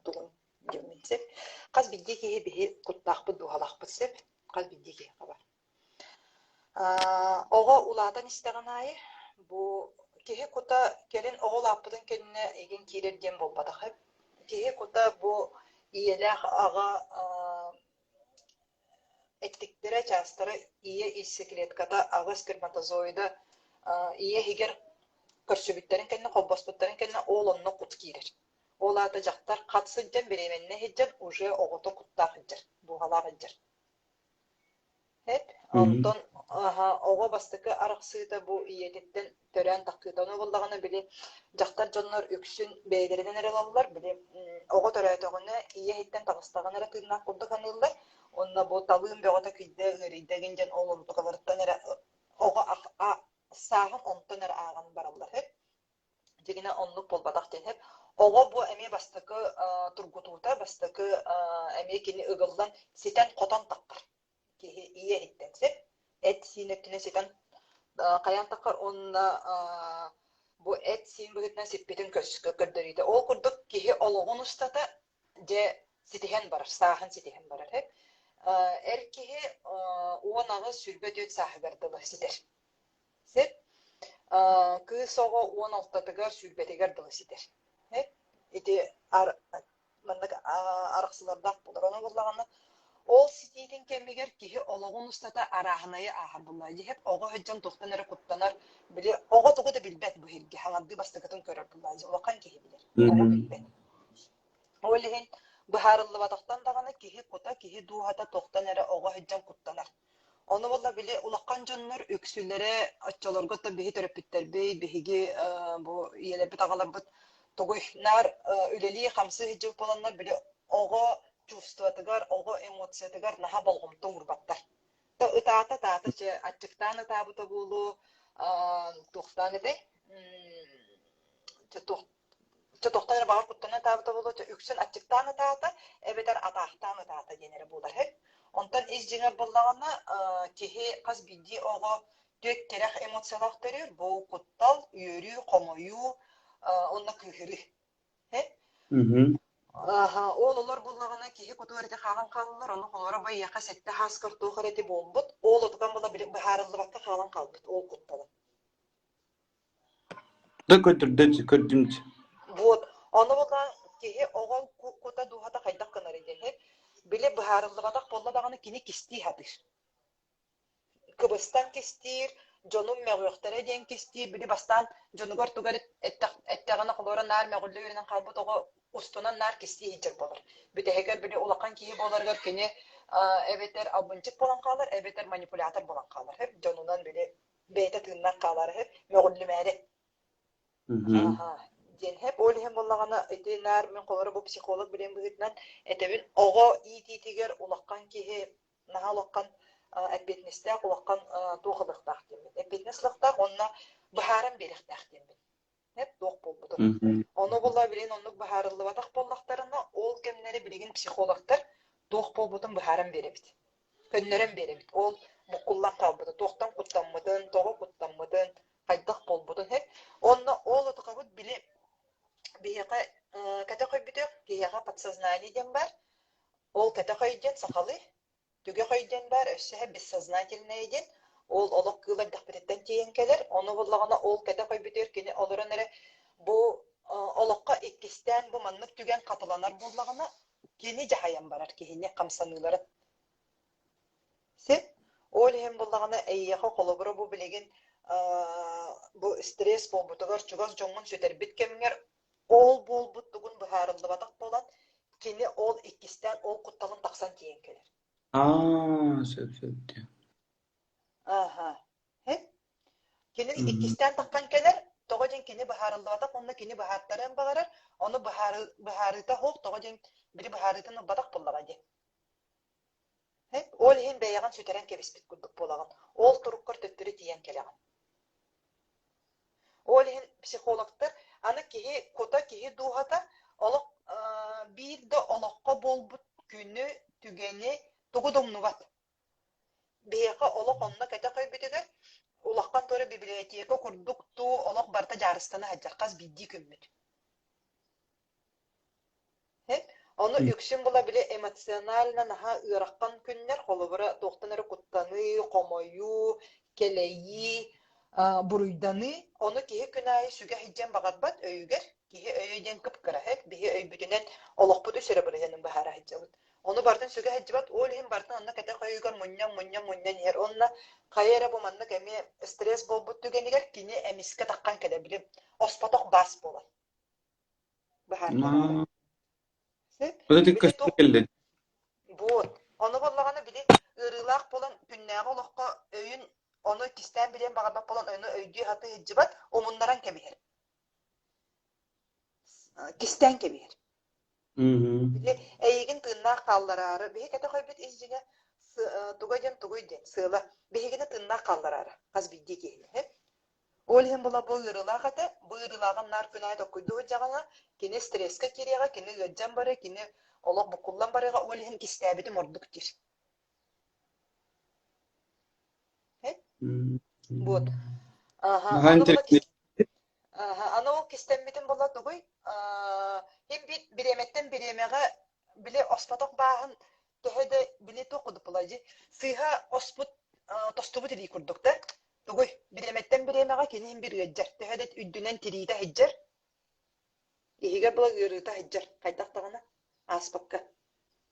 тугун диэммин сөп. Хас биирдии киһи биһи куттаахпыт, дууһалаахпыт сөп. Хас биирдии киһиэхэ баар. Оҕо улаатан истэҕин аайы бу киһи кута кэлин оҕо улааппытын кэннэ игин киирэр диэн буолбатах эбит. Киһи кута бу ийэлээх аҕа эттиктэрэ, чаастара ийэ яйцеклетката, аҕа сперматозоида ийэ иһигэр көрсүбүттэрин кэннэ, холбоспуттарын кэннэ ол онно кут киирэр. Ол аата дьахтар хат сылдьан, беременна сылдьан уже оҕото куттаах сылдьар, дууһалаах сылдьар. Эп, онтон аһа, оҕо бастакы арахсыыта бу ийэтиттэн төрөөн тахсыыта. Ону буоллаҕына били дьахтар дьоннор үксүн бэйэлэринэн эрэ ылаллар, били оҕо төрөөтөҕүнэ ийэ иһиттэн таҕыстаҕына эрэ тыыннаах курдук саныыллар. Уонна бу талыым бөҕөтө кыйда ыарыйда игин диэн ол онтукаларыттан эрэ оҕо сааһын онтон эрэ ааҕан бараллар үһү. Дьиҥинэ оннук буолбатах диэн сөп. Оҕо бу эмиэ бастакы тургутуута, бастакы эмиэ кини ыгыллан ситэн-хотон таххар. Киһи ийэ иһиттэн сөп. Эт-сиин өттүнэн ситэн хайаан таххар уонна бу эт-сиин быһыытынан сиппитин көрдөрүүтэ. Ол курдук киһи олоҕун устата дьэ ситиһэн барар, сааһын ситиһэн барар. Эр киһи 18 24 сааһыгар дылы ситэр. Сир кыыс оҕо 16-тыгар, сүүрбэтигэр дылы ситэр. Ити маннык арахсылардаах буолар. Ону буоллаҕына, ол ситиитин кэмигэр киһи олоҕун устата арааһынайы ааһар буоллаҕа. Дьиһэп оҕо сылдьан туохтан эрэ куттанар, били оҕо тугу да билбэт бу иһиргэ, хаҥардыы бастакытын көрөр буоллаҕа. Улахан киһи билэр, оҕо билбэт. Ол иһин быһаарыллыбатахтан даҕаны киһи кута, киһи дууһата туохтан эрэ оҕо сылдьан куттанар. Ону буолла били улахан дьоннор үксүлэрэ оччолорго то биһи төрөппүттэрбит, биһиги бу ийэлэрбит, аҕаларбыт тугуй наар үлэлии-хамсыы сылдьыбыт буоланнар били оҕо чувствотыгар, оҕо эмоциятыгар наһаа болҕомто уурбаттар. То ытаата ытаата чэ аччыктаан ытаабыта буолуо, туохтаан этэй чэ туох Чэ тохтон эрэ баҕар куттанан ытаабыта буолуо, чэ үксүн аччыктаан ытаата эбэтэр атаахтаан ытаата диэн эрэ буолар үһү. Онтон ис дьиҥэр буоллаҕына, киһи хас биирдии оҕо түөрт тирэх эмоциялаах төрүүр. Бу куттал, үөрүү, хомойуу уонна кыыһырыы. Ааһа, ол олор буоллаҕына киһи кутугар ити хаалан хаалаллар, ону холоро байыаха сэттэ һааскар туох эрэ ити буолбут, ол отутан була быһаарыллыбакка хаалан хаалбыт, ол куттала. Да көрдөрдө көрдүм. Вот. Ону була киһи оҕо кута дууһата хайдах гынар диэһи били быһаарыллыбатах буолла даҕаны кини кистии сатыыр. Кыбыстан кистиир, дьонум мөҕүөхтэрэ диэн кистиир, били бастаан дьонугар тугу эрэ эттэҕинэ холуора наар мөҕүллэ үөрэнэн хаалбыт оҕо устунан наар кистии сылдьар буолар. Бүтэһигэр били улахан киһи буоларыгар кини эбэтэр албынчык буолан хаалар, эбэтэр манипулятор буолан хаалар. Дьонунан били бэйэтэ тыыннаах хаалаары үһү, мөҕүллүмээри. Аха диэн һэп. Ол иһин буоллаҕына ити наар мин холоро бу психолог билиэн быһыытынан этэбин, оҕо иитиитигэр улахан киһи наһаа улахан эппиэтинэстээх улахан туох ылыахтаах диэммин. Эппиэтинэс ылыахтаах уонна быһааран биэриэхтээх диэммин. Эп туох буолбутун. Ону буолла билигин оннук быһаарыллыбатах буоллахтарына, ол кэмнэри билигин психологтар туох буолбутун быһааран биэрэбит. Көннөрөн биэрэбит. Ол буккуллан хаалбыты, туохтан куттаммытын, тоҕо куттаммытын, хайдах буолбутун иһин. Онно ол отукабыт били биһиэхэ кэтэх өйбүтүөх, киһиэхэ подсознание диэн баар. Ол кэтэх өй диэн сахалыы Түгэх өй диэн баар, өссө бессознательное диэн, ол олох кыыл эрдэхпититтэн тиийэн кэлэр. Ону буллаҕына ол кэтэх өйбүтүгэр кини олорон эрэ бу олоххо иккистээн бу маннык түгэн хатыланар буоллаҕына, кини дьаһайан барар киһини хамсаныыларын. Син ол иһин буллаҕына эйиэхэ холобура бу билигин бу стресс буолбутугар чугас дьоҥҥун сүтэрбит кэмҥэр ол буолбут тугун быһаарыллыбатах буолан, кини ол иккистээн ол кутталын тахсан тиийэн кэлэр. Аа, сөп сөп дии. Ааһа. Кини иккистээн таххан кэлэр, тоҕо диэн кини быһаарыллыбатах уонна кини быһааттарыан баҕарар, ону быһаарыыта суох, тоҕо диэн били быһаарыытын ылбатах буоллаҕа дии. Ол иһин бэйэҕин сүтэрэн кэбиспит курдук буолаҕын. Ол туруккар төттөрү тиийэн кэлэҕин. Ол иһин психологтар аны киһи кута, киһи дууһата олох биир да олоххо буолбут күнү, түгэни тугу да умнубат. Биһиэхэ олох онно кэтэх өйбүтүгэр улахан туора библиотека курдук туу олох барыта дьаарыстана сылдьар хас биирдии күммүт. Ону үксүн була били эмоционально наһаа ыарахан күннэр, холобура, туохтан эрэ куттаныы, хомойуу, кэлэйии, буруйданыы. Ону киһи күн аайы сүгэ сылдьыан баҕарбат өйүгэр. Киһи өйө диэн кып-кыра, биһи өйбүтүнэн олохпут үс эрэ бырыһыанын быһаара сылдьабыт. Ону барытын сүгэ сылдьыбат, ол иһин барытын онно кэтэх өйүгэр мунньан, мунньан, мунньан иһэр. Уонна хайа эрэ бу маннык эмиэ стресс буолбут түгэнигэр кини эмискэ таххан кэлэр, били оспотох баас буолар. Быһаартараары. Вот Били көстөн туох кэллэ. Вот. Ону буоллаҕына били ыарыылаах буолан күннээҕи олоххо өйүн ону кистээн билиэн баҕарбат буолан ону өйдүү сатыы сылдьыбат, умуннаран кэбиһэр. Кистээн кэбиһэр. Били эйигин тыыннаах хааллараары, биһи кэтэх өйбүт ис дьиҥэ туга диэн тугуй диэн сыала биһигини тыыннаах хааллараары хас биирдии киһини. Ол иһин була бу ыарыылаах этэ, бу ыарыылааҕын наар күн аайы токкуйдуу сылдьаҕына, кини стресскэ киириэҕэ, кини ыалдьан барыа, кини олох буккуллан барыаҕа, ол иһин кистээбитим ордук диир. Вот. Аха, Наһаа аны була интэриэһинэй. Аха, аны ол кистэммитин була тугуй? Иһин бит бириэмэттэн бириэмэҕэ били оспотох бааһын төһө да били туох курдук буолай дии сыыһа оспут тостубут илии курдук да тугуй бириэмэттэн бириэмэҕэ кини иһин бир ыалдьар төһө да үрдүнэн тириитэ сылдьар иһигэр була ыарыыта сылдьар хайдах даҕаны ааспакка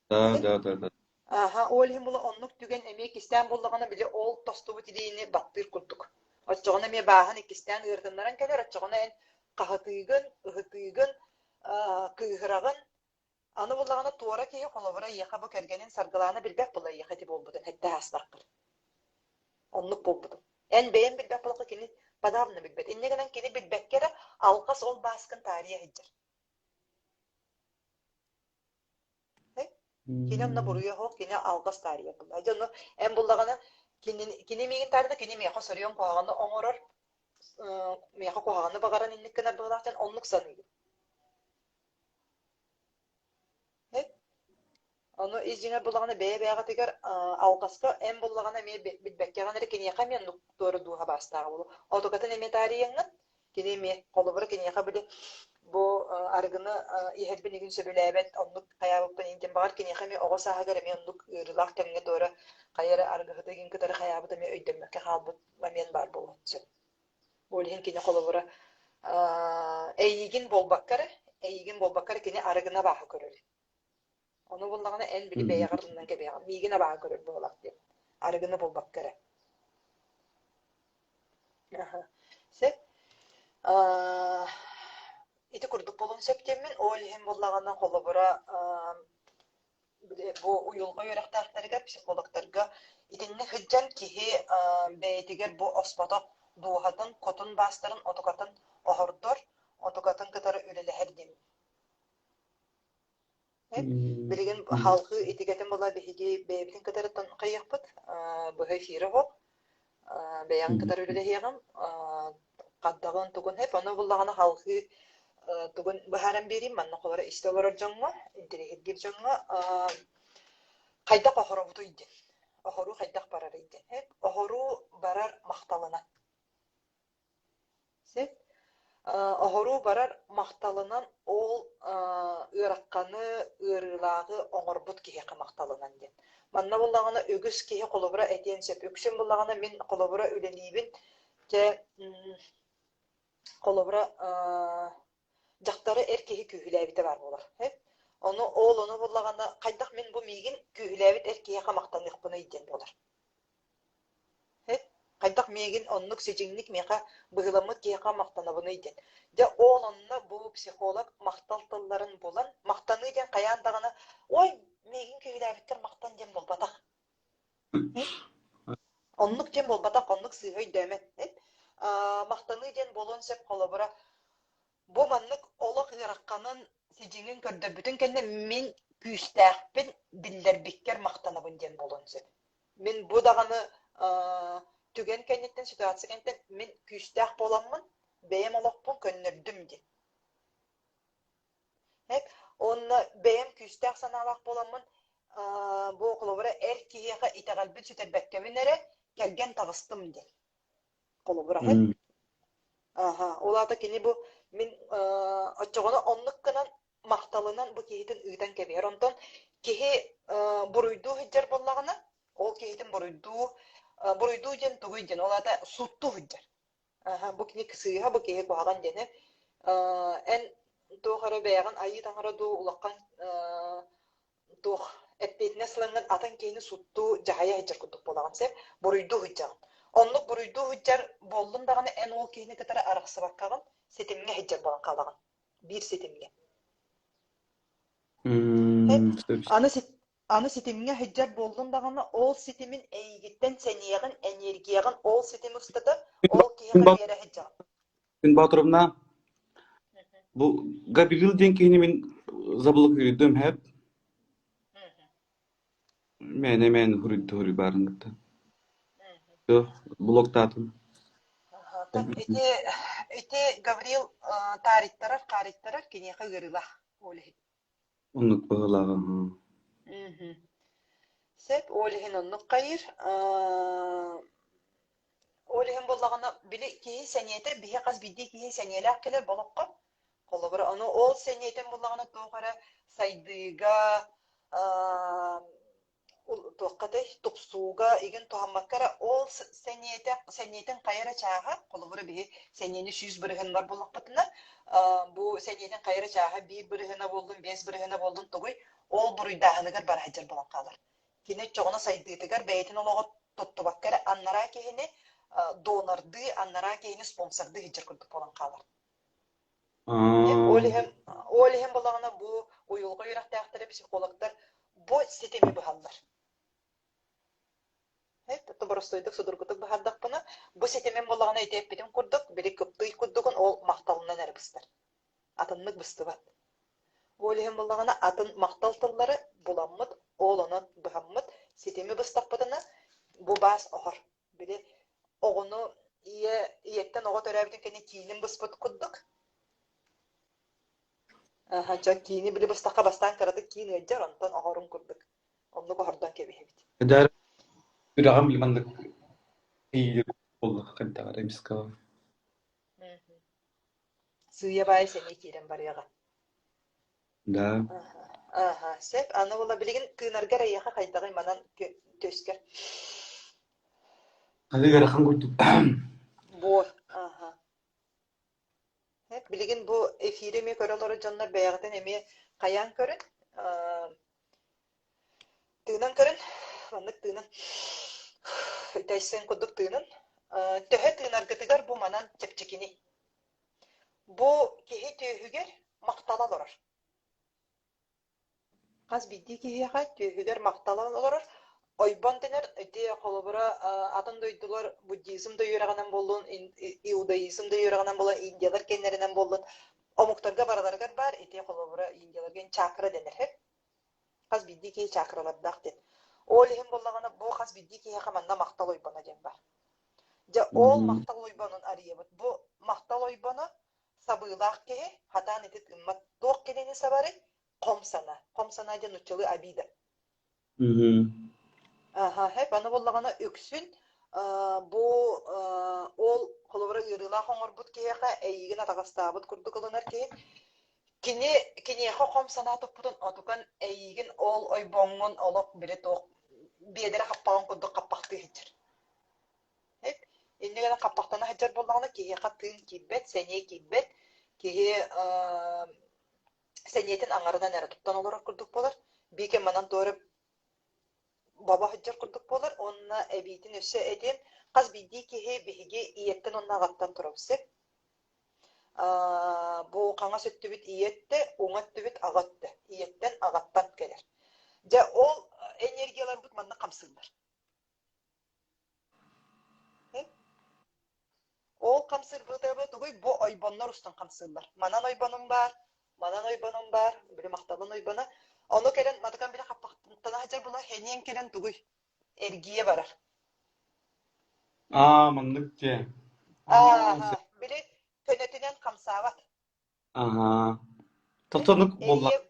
Да, да, да, да. Аха, ол иһин була оннук түгэн эмиэ кистээн буоллаҕына били ол тостубут илиини баттыыр курдук. Оччоҕуна эмиэ бааһын иккистээн ыарытыннаран кэлэр, оччоҕуна эн хаһытыыгын, ыһытыыгын, кыыһыраҕын. Аны буллаҕына туора киһи холобура эйиэхэ бу кэргэнин Саргылаана билбэт була эйиэхэ ити буолбутун эттэ аастаххыр. Оннук буолбутум. Эн бэйэҥ билбэт буоллахха кини подавно билбэт. Инньэ гынан кини билбэккэ эрэ алҕас ол бааскын таарыйа сылдьар. Кини онно буруйа суох, кини алҕас таарыйар буолла. Дьэ ону эн буллаҕына кини, кини миигин таарыйда, кини миэхэ соруйан куһаҕаны оҥорор, миэхэ куһаҕаны баҕаран инник гынар быһыылаах диэн оннук саныыбын. Ону ис дьиҥэр буллаҕына бэйэ-бэйэҕитигэр алҕаска эн буллаҕына эмиэ билбэккэҕин эрэ киниэхэ эмиэ оннук туора дууһа баастааҕа буолуо. Отукатын эмиэ таарыйаҥҥын Кини эмиэ, холобура, киниэхэ били бу арыгыны иһэрбин игин сөбүлээбэт, оннук хайаабыппын иһин диэн баҕар киниэхэ эмиэ оҕо сааһыгар эмиэ оннук ыарыылаах кэмҥэ туора хайа эрэ арыгыһыты игин кытары хайаабыт эмиэ өйдөммөккө хаалбыт момент баар буолуон сөп. Ол иһин кини холобура эйигин буолбакка эрэ, эйигин буолбакка эрэ кини арыгыны абааһы көрөр. Ону буллаҕына эн били бэйэҕэр тылынан кэбиһэҕин, миигин абааһы көрөр буоллах диэн. Арыгыны булбакка эрэ. Аха. Сөп. Аа, ити курдук буолуон сөп диэммин, ол иһин буоллаҕына, холобура, аа, били бу уйулҕа үөрэхтээхтэригэр, психологтарга итиннэ сылдьан киһи аа, бэйэтигэр бу оспотох дууһатын, хотун баастарын отукатын оһордор, отукатын кытары үлэлэһэр диэн. Билигин халҕыы итигэтин була биһиги бэйэбитин кытары хайыахпыт, быһа эфирэ оһох, бэйэҕин кытары үлэлэһиэҕим, хандаҕын тугун хэп, ону буллаҕына халҕыы тугун быһааран биэриим, манна холоро истэ олорор дьоҥҥо, интэриэһиргиир дьоҥҥо хайдах оһоробутуй диэн, оһоруу хайдах барарый диэн, оһоруу барар махталынан. Сөп. Оһоруу барар махталынан ол ыараханы, ыарыылааҕы оҥорбут киһиэхэ махталынан диэн. Манна буоллаҕына үгүс киһи холобура этиэн сөп. Үксүн буоллаҕына мин холобура үлэлиибин, дьэ холобура дьахтары эр киһи күүһүлээбитэ баар буолар. Ону ол ону буоллаҕына хайдах мин бу миигин күүһүлээбит эр киһиэхэ махтаныахпыный диэн буолар. Хайдах миигин оннук сидьиҥник миэхэ быһыыламмыт киһиэхэ махтанабыный диэн. Дьэ ол онно бу психолог махтал тылларын булан, махтаныы диэн хайаан даҕаны «Ой, миигин күүһүлээбиттэр махтан» диэн буолбатах. Оннук диэн буолбатах, оннук сыыһа өйдөөмө. Махтаныы диэн буолуон сөп холобура бу маннык олох ыараханын, сидьиҥин көрдөрбүтүн кэннэ мин күүстээхпин биллэрбиккэр махтанабын диэн буолуон сөп. Мин бу даҕаны түгэн кэнниттэн, ситуация кэнниттэн мин күүстээх буоламмын бэйэм олохпун көннөрдүм диэн. Уонна бэйэм күүстээх санаалаах буоламмын бу холобура эр киһиэхэ итэҕэлбин сүтэрбэккэбин эрэ кэргэн таҕыстым диэн. Холобура Аха, ол аата кини бу мин оччоҕуна оннук гынан махталынан бу киһитин ыытан кэбиһэр. Онтон киһи буруйдуу сылдьар буоллаҕына, ол киһитин буруйдуу буруйдуу диэн тугуй диэн, ол аата сууттуу сылдьар. Аха, бу кини сыыһа, бу киһи куһаҕан диэни. Эн туох эрэ бэйэҕин айыы таҥара дуу улахан туох эппиэтинэс ылаҥҥын атын киһини суттуу дьаһайа сылдьар курдук буолаҕын сөп буруйдуу сылдьаҕын оннук буруйдуу сылдьар буоллун даҕаны эн ол киһини кытары арахсыбаккаҕын ситимҥэ сылдьар буолан хаалаҕын биир ситимҥэ аны. Аны ситимҥэ сылдьар буоллун даҕаны, ол ситимин эйигиттэн сэниэҕин, энергияҕын ол ситим устата ол киһиэхэ биэрэ сылдьаҕын. Күн Боотуровна, бу Гаврил диэн киһини мин заблокируйдум һэп. Мээнэ мээнэ хуруйду хуруй баарын кытта. Блоктаатым. Ити ити Гаврил таарыйтарар, хаарыйтарар киниэхэ ыарыылаах ол иһин. Оннук быһыылааҕа. Сөп, ол иһин оннук хайыыр. Ол иһин буоллаҕына, били киһи сэниэтэ, биһи хас биирдии киһи сэниэлээх кэлэр болоххо. Холобура, ону ол сэниэтин буллаҕына туох эрэ сайдыыга, туоххатай тупсууга игин туһаммакка эрэ ол сэниэтэ сэниэтин хайа эрэ чааһа, холобура биһи сэниэни 100% бар буоллахпытына, бу сэниэтин хайа эрэ чааһа 1% буоллун, 5% буоллун тугуй, ол буруйдааһыныгар бара сылдьар буолан хаалар. Кини оччоҕуна сайдыытыгар бэйэтин олоҕор туттубакка эрэ анараа киһини донордыы, анараа киһини спонсордыы сылдьар курдук буолан хаалар. Ол иһин, ол иһин буоллаҕына бу уйулҕа үөрэхтээхтэрэ, психологтар бу ситими быһаллар. Боростуойдук судургутук быһардахпына, бу ситимин буоллаҕына ити эппитим курдук, били кыптый курдугун ол махталынан эрэ быстар. Атыннык быстыбат. Ол иһин буоллаҕына атын махтал тыллары буламмыт, ол онон быһаммыт, ситими быстахпытына бу баас оһор. Били оҕону ийэ ийэттэн оҕо төрөөбүтүн кэннэ киинин быспыт курдук. Аха, дьон киини били быстахха бастаан кыратык киин ыалдьар, онтон оһорун курдук. Оннук оһордон кэбиһэбит. Дьэ, үрэҕим били маннык иилик буолла хайдаҕар эмискэ. Сыыйа-баайа сэниэ киирэн барыаҕа. Да. Аха, сөп. Аны була билигин тыынаргар эйиэхэ хайдаҕый манан төскөр? Аны ыарахан курдук. Буор. Аха. Билигин бу эфири эмиэ көрө олорор дьоннор бэйэҕитин эмиэ хайаан көрүн. Тыынан көрүн. Маннык тыынан. Үтэйсэн курдук тыынын. Төһө тыынаргытыгар бу манан чэпчэкини. Бу киһи түөһүгэр махтала олорор. Хас биирдии киһиэхэ түөһүгэр махтала олорор. Ойбон дэнэр ити холобура атын дойдулар буддизм да үөрэҕинэн буоллун, иудаизм да үөрэҕинэн буоллун, индиялар кэннэринэн буоллун, омуктарга барыларыгар баар ити холобура индияларга чакра дэнэр Хас биирдии киһи чакралардаах диэн. Ол иһин буоллаҕына бу хас биирдии киһиэхэ манна махтал ойбоно диэн баар. Дьэ ол махтал ойбонун арыйабыт. Бу махтал ойбоно сабыылаах киһи хатаан ити тыыммат. Туох кинини сабарый? Хом санаа. Хом санаа диэн нуччалыы обида. Аха, хэп аны буоллаҕына үксүн бу ол холобура ыарыылаах оҥорбут киһиэхэ эйиигин атаҕастаабыт курдук ылынар киһи кини киниэхэ хом санаа туппутун отукан эйиигин ол ойбоҥҥун олох били туох биэдэрэ хаппаҕын курдук хаппахтыы сылдьар. Инньэ гынан хаппахтана сылдьар буоллаҕына киһиэхэ тыын киирбэт, сэниэ киирбэт, киһи сэниэтин аҥарынан эрэ туттан олорор курдук буолар. Биир манан туора баба сылдьар курдук буолар уонна эбиитин өссө этиэм, хас биирдии киһи биһиги ийэттэн уонна аҕаттан турабыт сөп. Бу хаҥас өттүбүт ийэ өттө, уҥа өттүбүт аҕа өттө. Ийэттэн, аҕаттан кэлэр. Дьэ ол энергияларбыт манна хамсыыллар. Ол хамсыырбытыгар тугуй бу ойбоннор устун хамсыыллар. Манан ойбонум баар, манан ойбонум баар, били махталын ойбоно. Ону кэлэн матыкан били хаппахтана сылдьар була эниэн кэлэн тугуй эргийэ барар. Аа, маннык дьэ. Ааха, били көнөтүнэн хамсаабат. Аһаа. Тохтонук буолла. Эрийэ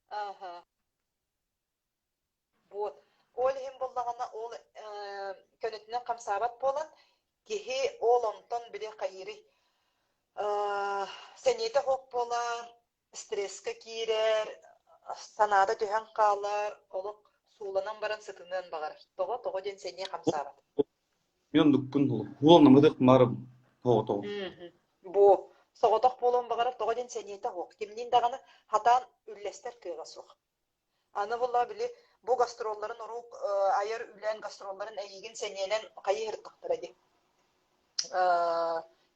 Ааха. Вот. Ол иһин буоллаҕына ол көнөтүнэн хамсаабат буолан киһи ол онтон били хайыырый сэниэтэ суох буолар, стресскэ киирэр, санаата түһэн хаалар, олох сууланан баран сытыныан баҕарар. Тоҕо? Тоҕо диэн сэниэ хамсаабат. Мен оннукпун хуолнамыдык марым тоҕо Бу соҕотох буолуон баҕарар тоҕо диэн сэниэтэ суох. Кимниин даҕаны хатаан үллэстэр кыаҕа суох. Аны буоллаҕа били бу гастролларын урук айар үлээн гастролларын эйиигин сэниэнэн хайыы сырыттахтара дии.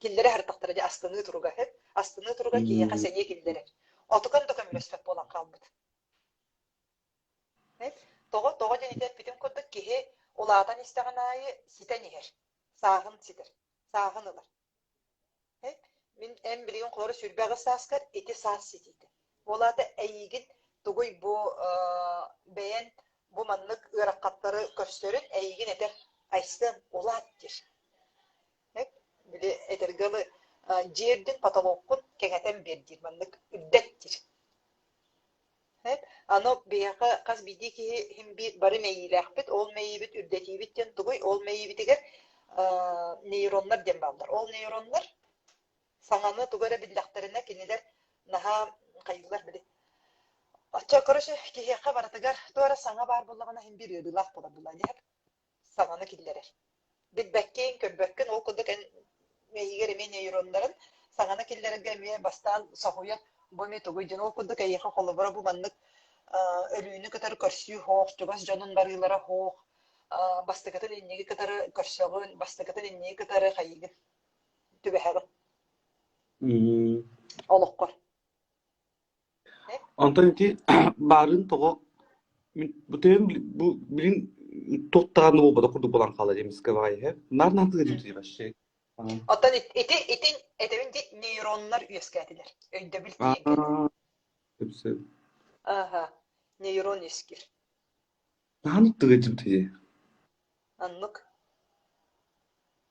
Киллэрэ сырыттахтара дии астыныы туруга үһү. Астыныы туруга киһиэхэ сэниэ киллэрэр. Отукан да көмөлөспөт буолан хаалбыт. Тоҕо? Тоҕо диэн ити эппитим курдук киһи улаатан истэҕин аайы ситэн иһэр, сааһын ситэр, сааһын ылар. Мин эн билигин холоро 28 сааскар ити саас ситиитэ. Ол аата эйиигин тугуй бу бэйэн бу маннык ыарахаттары көрсөрүн эйиигин этэр Айсен улаат диир. Били этэргэ дылы дьиэ үрдүн потолоккун кэҥэтэн биэр диир, маннык үрдэт диир. Аны биһиэхэ хас биирдии киһи иһин биир бары мэйиилээхпит, ол мэйиибит үрдэтиибит диэн тугуй? Ол мэйиибитигэр нейроннар диэн бааллар. Ол нейроннар саҥаны тугу эрэ биллэхтэринэ кинилэр наһаа хайыылар били. Оччо короче киһиэхэ барытыгар туох эрэ саҥа баар буоллаҕына иһин биир ыарыылаах буолар буоллаҕа дии саҥаны киллэрэр. Билбэккин, көрбөккүн, ол курдук эн мэйиигэр эмиэ нейроннарын саҥаны киллэрэргэ эмиэ бастаан соһуйар бу эмиэ тугуй диэн ол курдук эйиэхэ холобура бу маннык өлүүнү кытары көрсүү суох, чугас дьонун барыылара суох, бастакытын инниги кытары көрсөҕүн, бастакытын инниги кытары хайыыгын түбэһэҕин олоххор. Онтон ити баарын тоҕо мин бу тыам бу билин туох даҕаны буолбатах курдук буолан хаалла диэн эмискэ баҕайы наар наатыга дии вообще. Оттон ити итин этэбин ди нейроннар үөскээтилэр. Өйдөбүл тиийэн кэллэ. Сөп. Аха, нейрон үөскүүр. Наһаа тыга дии. Оннук.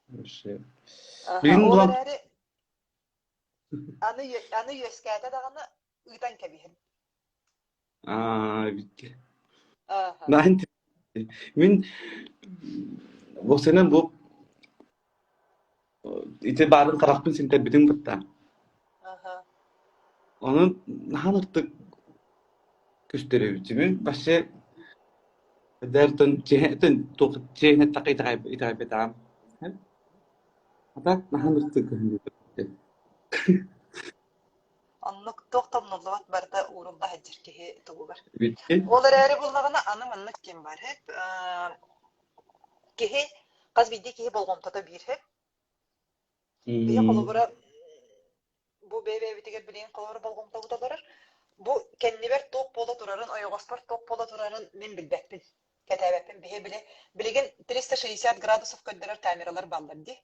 Вообще. Аха, Билин ол булан эрээри аны аны үөскээтэ даҕаны ыытан кэбиһин. Аа, бүттэ. Ааха. Наһаа Мин бу сенен бу ити баарын харахпын синтэрбитин кытта. Аха. Онон наһаа ыртык көстөрөбүтүмүн вообще дэртэн чиһэтин туох чиһинэ такы итэҕэйбэтаҕым. А так наһаа ыртык көһүннү. Оннук туох да умнуллубат барыта уурулла сылдьар киһи тугугар. Бүттэ. Ол эрээри буллаҕына аны маннык ким бар һэп киһи хас биирдии киһи болҕомтото биир һэп. Биһи холобура бу бэйэ-бэйэбитигэр билигин холобура болҕомтобут олорор. Бу кэннибэр туох буола турарын, ойоҕоспор туох буола турарын мин билбэппин, кэтээбэппин. Биһи били билигин 360 градусов көрдөрөр камералар бааллар дии.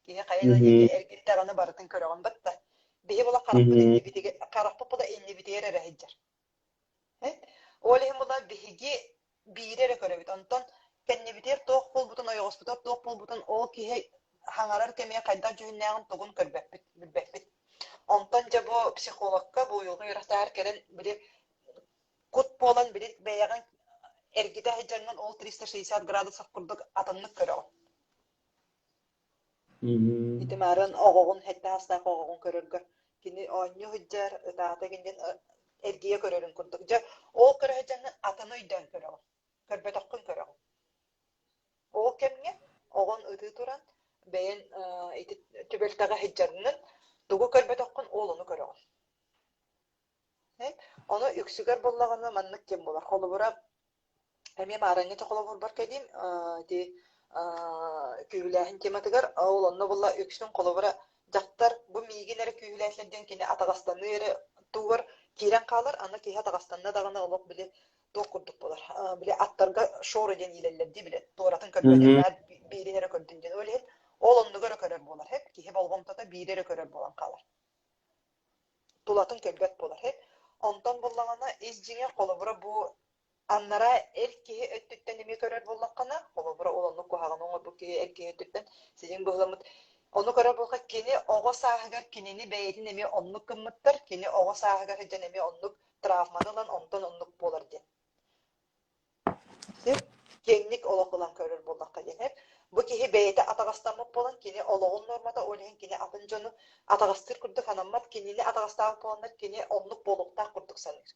Киһи хайа да диэки эргиттэҕинэ барытын көрөҕүн батта. Биһи була харахпыт иннибитигэр харахпыт була иннибитигэр эрэ сылдьар. Ол иһин була биһиги биири эрэ көрөбүт. Онтон кэннибитигэр туох буолбутун, ойоҕоспутугар туох буолбутун ол киһи хаҥарар кэмигэр хайдах дьүһүннээҕин тугун көрбөппүт, билбэппит. Онтон дьэ бу психологка, бу уйулҕа үөрэхтээҕэр кэлэн били кут буолан били бэйэҕин эргитэ сылдьаҥҥын ол 360 градусов курдук атыннык көрөҕүн. Ити маарын оҕоҕун сэттэ саастаах оҕоҕун көрөргөр кини оонньуу сылдьар, ытаата гин эргийэ көрөрүн курдук. Дьэ, ол көрө сылдьаҥҥын атыны өйдөөн көрөҕүн, көрбөтөххүн көрөҕүн. Ол кэмҥэ оҕон ытыы туран бэйэн ити түбэлтэҕэ сылдьаргын тугу көрбөтөххүн ол ону көрөҕүн. Ону үксүгэр буоллаҕына маннык диэн буолар. Холобура, Эмиэ маарыҥҥы холобурбар кэлиим, ити күүһүлээһин тематыгар ол онно буолла үксүн холобура дьахтар бу миигин эрэ күүһүлээтилэр диэн кини атаҕастаныы эрэ тугар киирэн хаалар, аны киһи атаҕастанна даҕаны олох били туох курдук буолар, били аттарга шоры диэн иилэллэр дии били туоратын көрбөтүн биирин эрэ көрдүн диэн ол иһин ол оннугу эрэ көрөр буолар киһи болҕомтото биири эрэ көрөр буолан хаалар тулатын көрбөт буолар онтон буллаҕына ис дьиҥэ холобура бу Аннараа эр киһи өттүттэн эмиэ көрөр буоллаххына, холобура, ол оннук куһаҕаны оҥорбут киһи эр киһи өттүттэн сидьиҥ быһыламмыт. Ону көрөр буоллахха, кини оҕо сааһыгар кинини бэйэтин эмиэ оннук гыммыттар, кини оҕо сааһыгар сылдьан эмиэ оннук травманы ылан, онтон оннук буолар диэн. Сир киэҥник олох ылан көрөр буоллахха диэн Бу киһи бэйэтэ атаҕастаммыт буолан, кини олоҕун нуормата, ол иһин кини атын дьону атаҕастыыр курдук санаммат, кинини атаҕастаабыт буоланнар, кини оннук буолуохтаах курдук саныыр.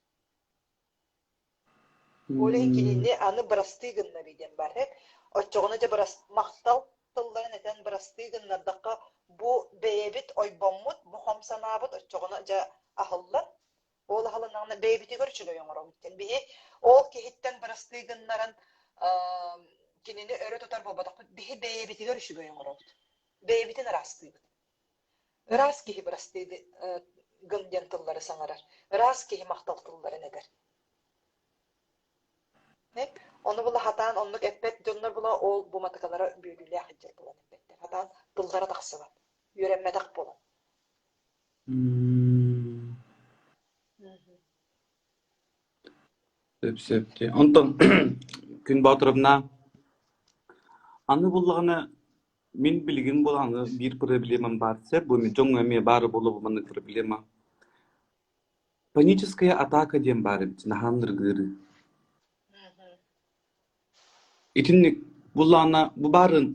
Ол иһин кинини аны бырастыы гыннарыы диэн баар эбит. Оччоҕуна дьэ бырас махтал тылларын этэн бырастыы гыннардахха, бу бэйэбит ойбоммут, бу хом санаабыт оччоҕуна дьэ аһыллан, ол аһылыннаҕына бэйэбитигэр үчүгэй оҥоробут диэн. Биһи ол киһиттэн бырастыы гыннаран кинини өрө тутар буолбатахпыт, биһи бэйэбитигэр үчүгэй оҥоробут. Бэйэбитин ыраастыыбыт. Ыраас киһи бырастыы гын диэн тыллары саҥарар. Ыраас киһи махтал тылларын этэр. Ону була хатаан оннук эппэт дьоннор була ол бу матыкалара бүөлүүлээх илдьэр буолан эппэттэр. Хатаан тыллара тахсыбат. Үөрэммэтэх буолан. Сөп сөп. Онтон Күн Боотуровна аны буллаҕына мин билигин буолааны биир проблемам баар сөп бу дьоҥҥо эмиэ баар буолуо бу маннык проблема. Паническая атака диэн баар эбит наһаа ыргыырыы. Итинник буллаҕына бу баарын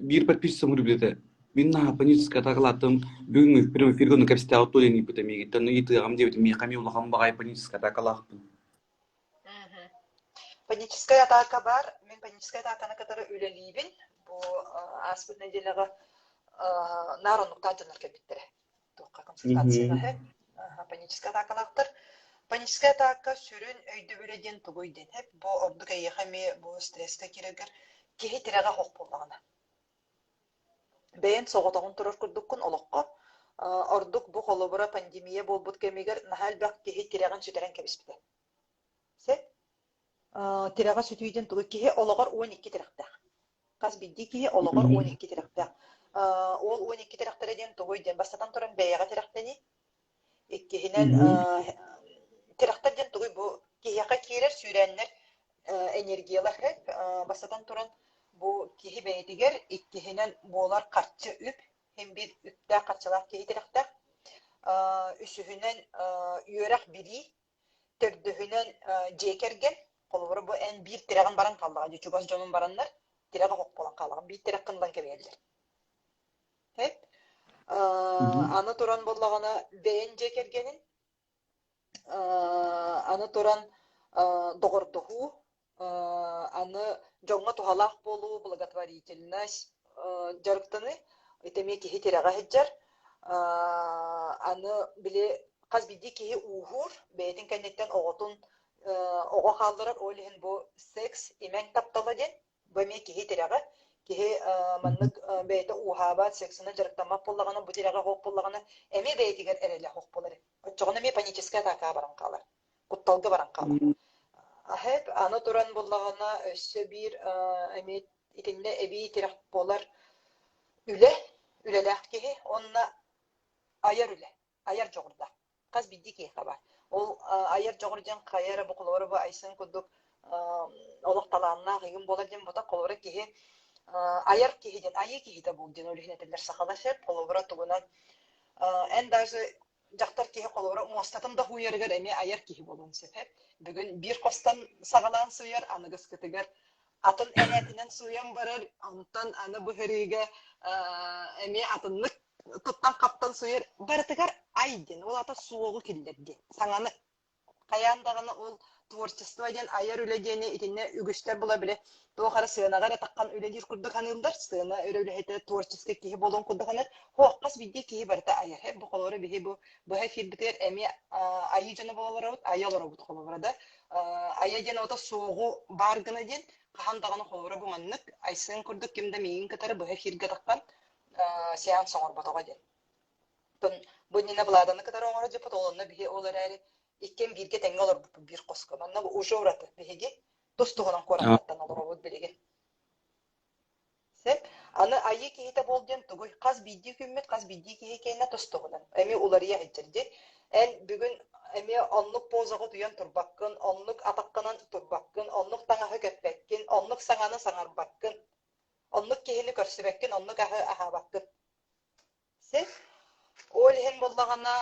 биир подписчикам билбитэ. Мин наһаа паническая атакалаатым бүгүҥҥү прямой эфиргэ ону кэпсэтээҕит дуо диэн ыйыппыта миигиттэн ыйытыаҕым диэбитим миэхэ эмиэ улахан баҕайы паническая атакалаахпын. Паническая атака баар. Мин паническая атаканы кытары үлэлиибин. Бу ааспыт нэдиэлэҕэ наар оннуктаах дьоннор кэлбиттэрэ. Туохха консультацияҕа Паническая атакалаахтар. Паническая атака сүрүн өйдөбүлэ диэн тугуй диэн бу ордук эйиэхэ эмиэ бу стресскэ киирэргэр киһи тирэҕэ суох буоллаҕына. Бэйэн соҕотоҕун турар курдуккун олоххо. Ордук бу холобура пандемия буолбут кэмигэр наһаа элбэх киһи тирэҕин сүтэрэн кэбиспитэ. Сөп? Тирэҕэ сүтүү диэн тугуй? Киһи олоҕор 12 тирэхтээх. Хас биирдии киһи олоҕор 12 тирэхтээх. Ол 12 тирэхтэрэ диэн тугуй диэн, бастатан туран бэйэҕэ тирэхтэнии. Иккиһинэн, тирэхтэр диэн тугуй? Бу киһиэхэ киирэр сүүрээннэр, энергиялар. Бастатан туран, бу киһи бэйэтигэр, иккиһинэн буолар харчы үп, син биир үптээх-харчылаах киһи тирэхтээх. Үсүһүнэн, үөрэх-билии, Төрдүһүнэн, дьиэ кэргэн. Холобура, бу эн биир тирэҕин баран хааллаҕа дии, чугас дьонун бараннар, тирэҕэ суох буолан хаалаҕын, биир тирэххин ылан кэбиһэллэр. Сөп. Аны туран буоллаҕына, бэйэн дьиэ кэргэнин, аны туран доҕордоһуу, Аны дьоҥҥо туһалаах буолуу, благотворительность дьарыктаныы ити эмиэ киһи тирэҕэ сылдьар. Аны били хас биирдии киһи ууһуур, бэйэтин кэнниттэн оҕотун оҕо хаалларар, ол иһин бу секс, имэҥ таптала диэн бу эмиэ киһи тирэҕэ. Киһи маннык бэйэтэ ууһаабат, сексынан дьарыктаммат буоллаҕына, бу тирэҕэ суох буоллаҕына, эмиэ бэйэтигэр эрэлэ суох буолар. Оччоҕуна эмиэ паническай атаакаҕа баран хаалар. Кутталга баран хаалар. Аһэп аны туран буллаҕына өссө биир эмиэ итиннэ эбии тирэх буолар үлэ, үлэлээх киһи уонна айар үлэ, айар дьоҕурдаах. Хас биирдии киһиэхэ баар. Ол айар дьоҕур диэн хайа эрэ бу холобура бу Айсен курдук олох талааннаах игин буолар диэн бута холобура киһи айар киһи диэн айыы киһитэ буол диэн ол иһин этэллэр сахалар сөп холобура тугунан эн даже Дьахтар киһи холобура муостатын да һууйарыгар эмиэ айар киһи буолуон сөп. Бүгүн биир хостон саҕалаан сууйар, аныгыскытыгар атын эрээтинэн сууйан барар, онтон аны быһырыыга эмиэ атыннык туттан-хаптан сууйар. Барытыгар ай диэн, ол аата суоҕу киллэр диэн, саҥаны Хайаан даҕаны ол творчество диэн айар үлэ диэни итиннэ үгүстэр була били туох эрэ сыанаҕа эрэ таххан үлэлиир курдук саныыллар. Сыана өрө үлэһитэ творческай киһи буолуон курдук саныыр. Һуох, хас биирдии киһи барыта айар. Бу холобура биһи бу быһа эфирбитигэр эмиэ айыы дьоно буола олоробут, айа олоробут холобура да. Айа диэн ото суоҕу баар гына диэн хаһан даҕаны холобура бу маннык Айсен курдук ким да миигин кытары быһа эфиргэ таххан сеанс оҥорботоҕо диэн. Оттон бу иннинэ Владаны кытары оҥоро дьыппыт, ол онно биһи ол эрээри иккиэн бииргэ тэҥҥэ олорбуппут биир хоско. Манна уже ураты биһиги тус-туһунан куораттартан олоробут билигин. Сөп. Аны айыы киһитэ буол диэн тугуй? Хас биирдии күммүт, хас биирдии киһи киэнэ тус-туһунан. Эмиэ уларыйа сылдьар дии. Эн бүгүн эмиэ оннук позаҕа утуйан турбаккын, оннук атаххынан турбаккын, оннук таҥаһы кэппэккин, оннук саҥаны саҥарбаккын, оннук киһини көрсүбэккин, оннук аһы аһаабаккын. Сир. Ол иһин буоллаҕына,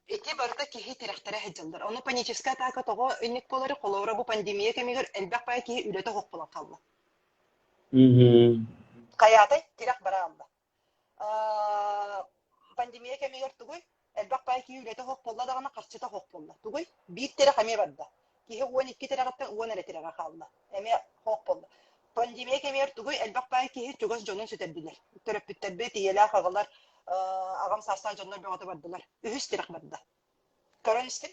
ити барыта киһи тирэхтэрэ сылдьаллар. Ону паническая атака тоҕо инник буоларый? Холобура, бу пандемия кэмигэр элбэх баай киһи үлэтэ суох буолан хаалла. Хайаатай? Тирэх бара хаалла. Пандемия кэмигэр тугуй? Элбэх баай киһи үлэтэ суох буолла даҕаны, харчыта суох буолла. Тугуй? Биир тирэх эмиэ барда. Киһи 12 тирэҕиттэн 10 эрэ тирэҕэ хаалла. Эмиэ суох буолла. Пандемия кэмигэр тугуй? Элбэх баай киһи чугас дьонун сүтэрдилэр. Төрөппүттэрбит, ийэлээх аҕалар, аҕам саастаах дьоннор бөҕөтө бардылар. Үһүс тирэх барда. Көрөн истим.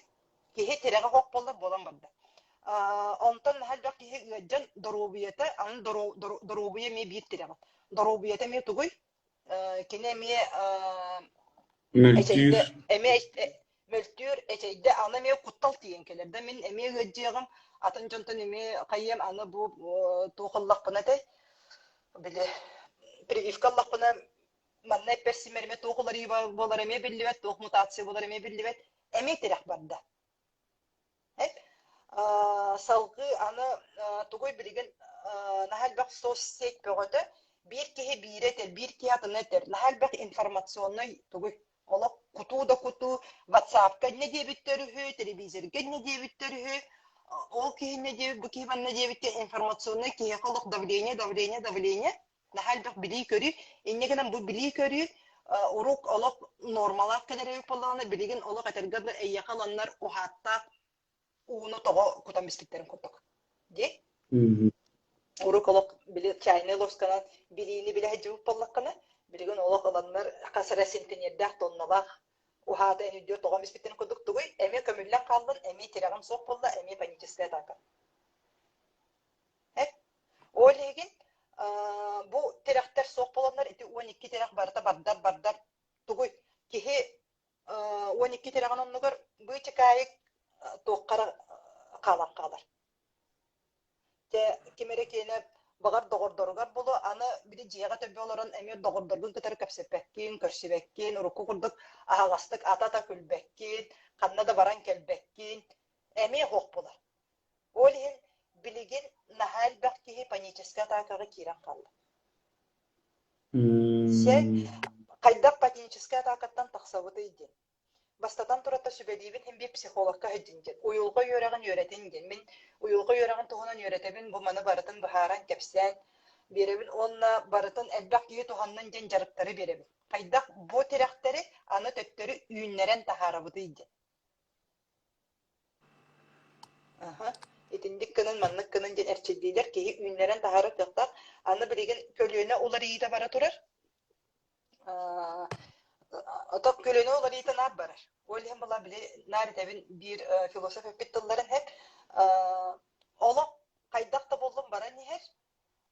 Киһи тирэҕэ суох буолла, буолан барда. Онтон наһаа элбэх киһи ыалдьан доруобуйата, аны доруобуйа эмиэ биир тирэҕэ. Доруобуйата эмиэ тугуй? Кини эмиэ Мөлтүүр. эмиэ. Мөлтүүр, эчэйдэ, аны эмиэ куттал тиийэн кэлэр да мин эмиэ ыалдьыаҕым, атын дьонтон эмиэ хайыам, аны бу туох ыллахпына этэй, били прививка ыллахпына манна эппэр-симмэр эмиэ туох уларыйыы буолара эмиэ биллибэт, туох мутация буолара эмиэ биллибэт, эмиэ тирэх барда. Салгыы аны тугуй билигин наһаа элбэх соцсеть бөҕөтө биир киһи биири этэр, биир киһи атыны этэр. Наһаа элбэх информационнай тугуй олох кутуу да кутуу ватсапка инньэ диэбиттэр үһү, телевизорга инньэ диэбиттэр үһү, ол киһи инньэ диэбит, бу киһи манна диэбит информационнай киһиэхэ олох давление, давление, давление. Наһаа элбэх билии-көрүү. Инньэ гынан бу билии-көрүү урук олох нуормалаах кэлэр эбит буоллаҕына, билигин олох этэргэ дылы эйиэхэ ыланнар уһааттаах ууну тоҕо кутан биспиттэрин курдук. Дии? Урук олох били чайный ложканан билиини билэ сылдьыбыт буоллаххына, билигин олох ыланнар хас эрэ сентенердээх тонналаах уһаата эн үрдүгэр тоҕон биспиттэрин курдук тугуй? Эмиэ көмүллэн хааллын, эмиэ тирэҕим суох буолла, эмиэ паническая атака. Ол иһин бу тирэхтэр суох буоланнар ити 12 тирэх барыта бардар-бардар тугуй киһи 12 тирэҕин оннугар быычыкаайык туохха эрэ хаалан хаалар. Дьэ ким эрэ киэнэ баҕар доҕордоругар буолуо аны били дьиэҕэ төбө олорон эмиэ доҕордоргун кытары кэпсэппэккин, көрсүбэккин, урукку курдук аһаҕастык ата-ата күлбэккин, ханна да баран кэлбэккин эмиэ суох буолар. Ол иһин билигин наһаа элбэх киһи паническай атаакаҕа киирэн хаалла. Сэ, хайдах паническай атаакаттан тахсабытый диэн. Бастатан турата сүбэлиибин иһин биир психологка сылдьын диэн. Уйулҕа үөрэҕин үөрэтин диэн. Мин уйулҕа үөрэҕин туһунан үөрэтэбин, бу маны барытын быһааран, кэпсээн биэрэбин уонна барытын элбэх киһи туһаннын диэн дьарыктары биэрэбин. Хайдах бу тирэхтэри аны төттөрү үүннэрэн таһаарабытый диэн. Аһа, итинник гынан, маннык гынан диэн эрчиллиилэр киһи үүннэрэн таһаарар кыахтаах. Аны билигин көлүөнэ уларыйыыта бара турар. Аа, ото көлүөнэ уларыйыыта наар барар. Ол иһин була били наар этэбин биир философ эппит тылларын эп олох хайдах да буоллун баран иһэр,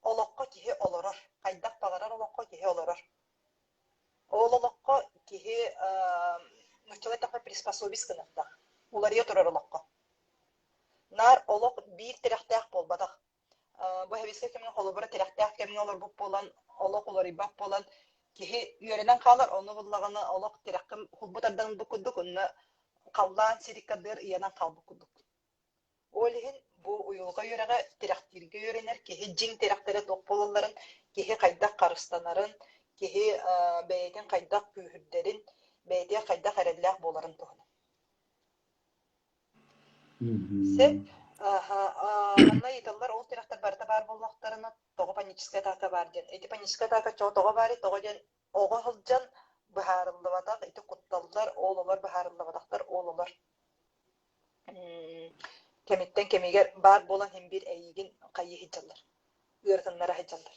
олоххо киһи олорор. Хайдах баҕарар олоххо киһи олорор. Ол олоххо киһи нууччалыы эттэххэ приспособись гыныахтаах, уларыйа турар олоххо. Наар олох биир тирэхтээх буолбатах. Бу сэбиэскэй кэмҥэ холобура тирэхтээх кэмҥэ олорбут буолан, олох уларыйбат буолан, киһи үөрэнэн хаалар, ону буллаҕына олох тирэххин холбу тардан ылбыт курдук, онно халлаан сириккэ дыр ыйанан хаалбыт курдук. Ол иһин бу уйулҕа үөрэҕэ тирэхтииргэ үөрэнэр, киһи дьиҥ тирэхтэрэ туох буолалларын, киһи хайдах харыстанарын, киһи бэйэтин хайдах күүһүрдэрин, бэйэтигэр хайдах эрэллээх буоларын туһунан. Сөп. Манна ыйыталлар ол тирэхтэр барыта баар буоллахтарына тоҕо паническая атака баар диэн. Ити паническая атака тоҕо баарый? Тоҕо диэн оҕо сылдьан быһаарыллыбатах ити кутталлар, ол олор быһаарыллыбатахтар, ол олор кэмиттэн кэмигэр баар буолан иһин биир эйиигин хайыы сылдьаллар, ыаратыннара сылдьаллар.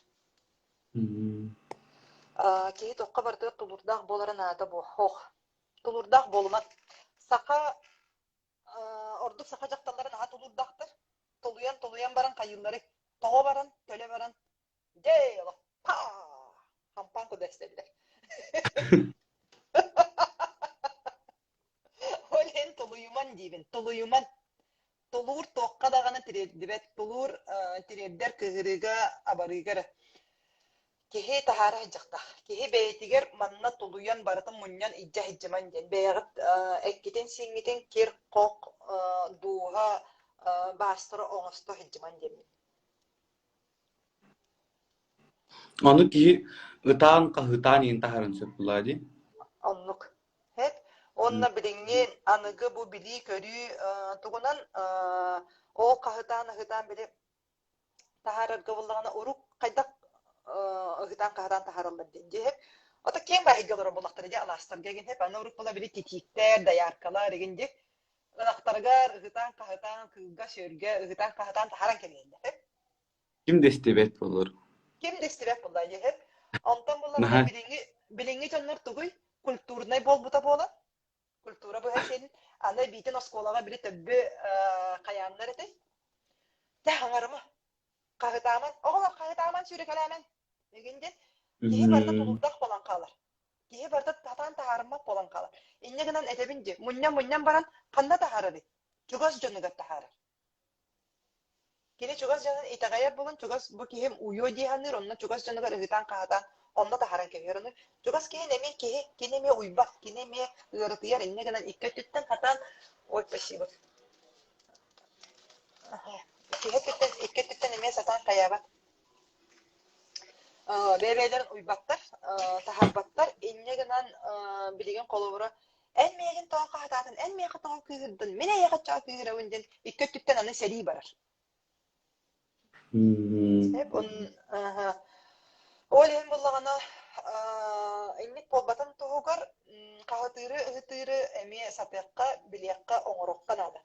Киһи туохха барытыгар тулуурдаах буолара наада буо. Тулуурдаах буолуман. Саха ордук саха дьахталлара наһаа тулуурдаахтар. Тулуйан-тулуйан баран хайыыллары тоҕо баран, төлө баран дьэ паа хампаан куда эстэллэр. Ол иһин тулуйуман диибин, тулуйуман. Тулуур туохха даҕаны тириэрдибэт. Тулуур тириэрдэр кыһырыыга, абарыыга эрэ. Киһи таһаара сылдьыахтаах. Киһи бэйэтигэр манна тулуйан барытын мунньан илдьэ сылдьыман диэн. Бэйэҕит эккитин-сииҥҥитин кир-хох, дууһа баастара оҥосто сылдьыман диэммин. Ону киһи ытаан, хаһыытаан иһин таһааран сөп буоллаҕа дии. Оннук. Эт. Уонна билиҥҥи аныгы бу билии-көрүү тугунан ол хаһытаан-ыһытаан били таһаарарга буоллаҕына урук хайдах ыһытаан-хаһытаан таһаараллар диэн дии Ото киэҥ баайга олорор буоллахтара дии алаастарга игин хэп аны урук була били титииктэр, дояркалар игин дии ынахтарыгар ыһытаан-хаһытаан кыылга-сүөлгэ ыһытаан-хаһытаан таһааран кэбиһэллэр хэп Ким да истибэт буолар. Ким да истибэт буолла дии хэп Онтон буоллаҕына Наһаа билиҥҥи билиҥҥи дьоннор тугуй культурнай буолбута буолан культура быһа син аны эбиитин оскуолаҕа били төббү хайааннар этэй дьэ хаҥарыма хаһытааман оҕолор хаһытааман сүүрэкэлээмэн игин диэн киһи барыта тулуурдаах буолан хаалар киһи барыта сатаан таһаарар. таһаарыммат буолан хаалар. Инньэ гынан этэбин дии, мунньан-мунньан баран ханна таһаарарый? Чугас дьонугар таһаарар. Кини чугас дьонун итэҕэйэр буолан, чугас бу киһим уйуо дии саныыр, онно чугас дьонугар ыһыытаан-хаһытаан онно таһааран кэбиһэр. Ону чугас киһин эмиэ киһи, кини эмиэ уйбат, кини эмиэ ыарытыйар, инньэ гынан икки өттүттэн хатаан ой, спасибо. Киһи өттүттэн, икки өттүттэн эмиэ сатаан хайаабат. Бэйэ-бэйэлэрин уйбаттар, таһаарбаттар. Инньэ гынан билигин холобура эн миигин тоҕо хаһытаатын, эн миэхэ тоҕо кыыһырдын, мин эйиэхэ тоҕо кыыһырабын диэн икки өттүттэн аны сэрии барар. Сөп, ол иһин буллаҕына инник буолбатын туһугар хаһытыыры, ыһытыыры эмиэ сатыахха, билиэххэ, оҥоруохха наада.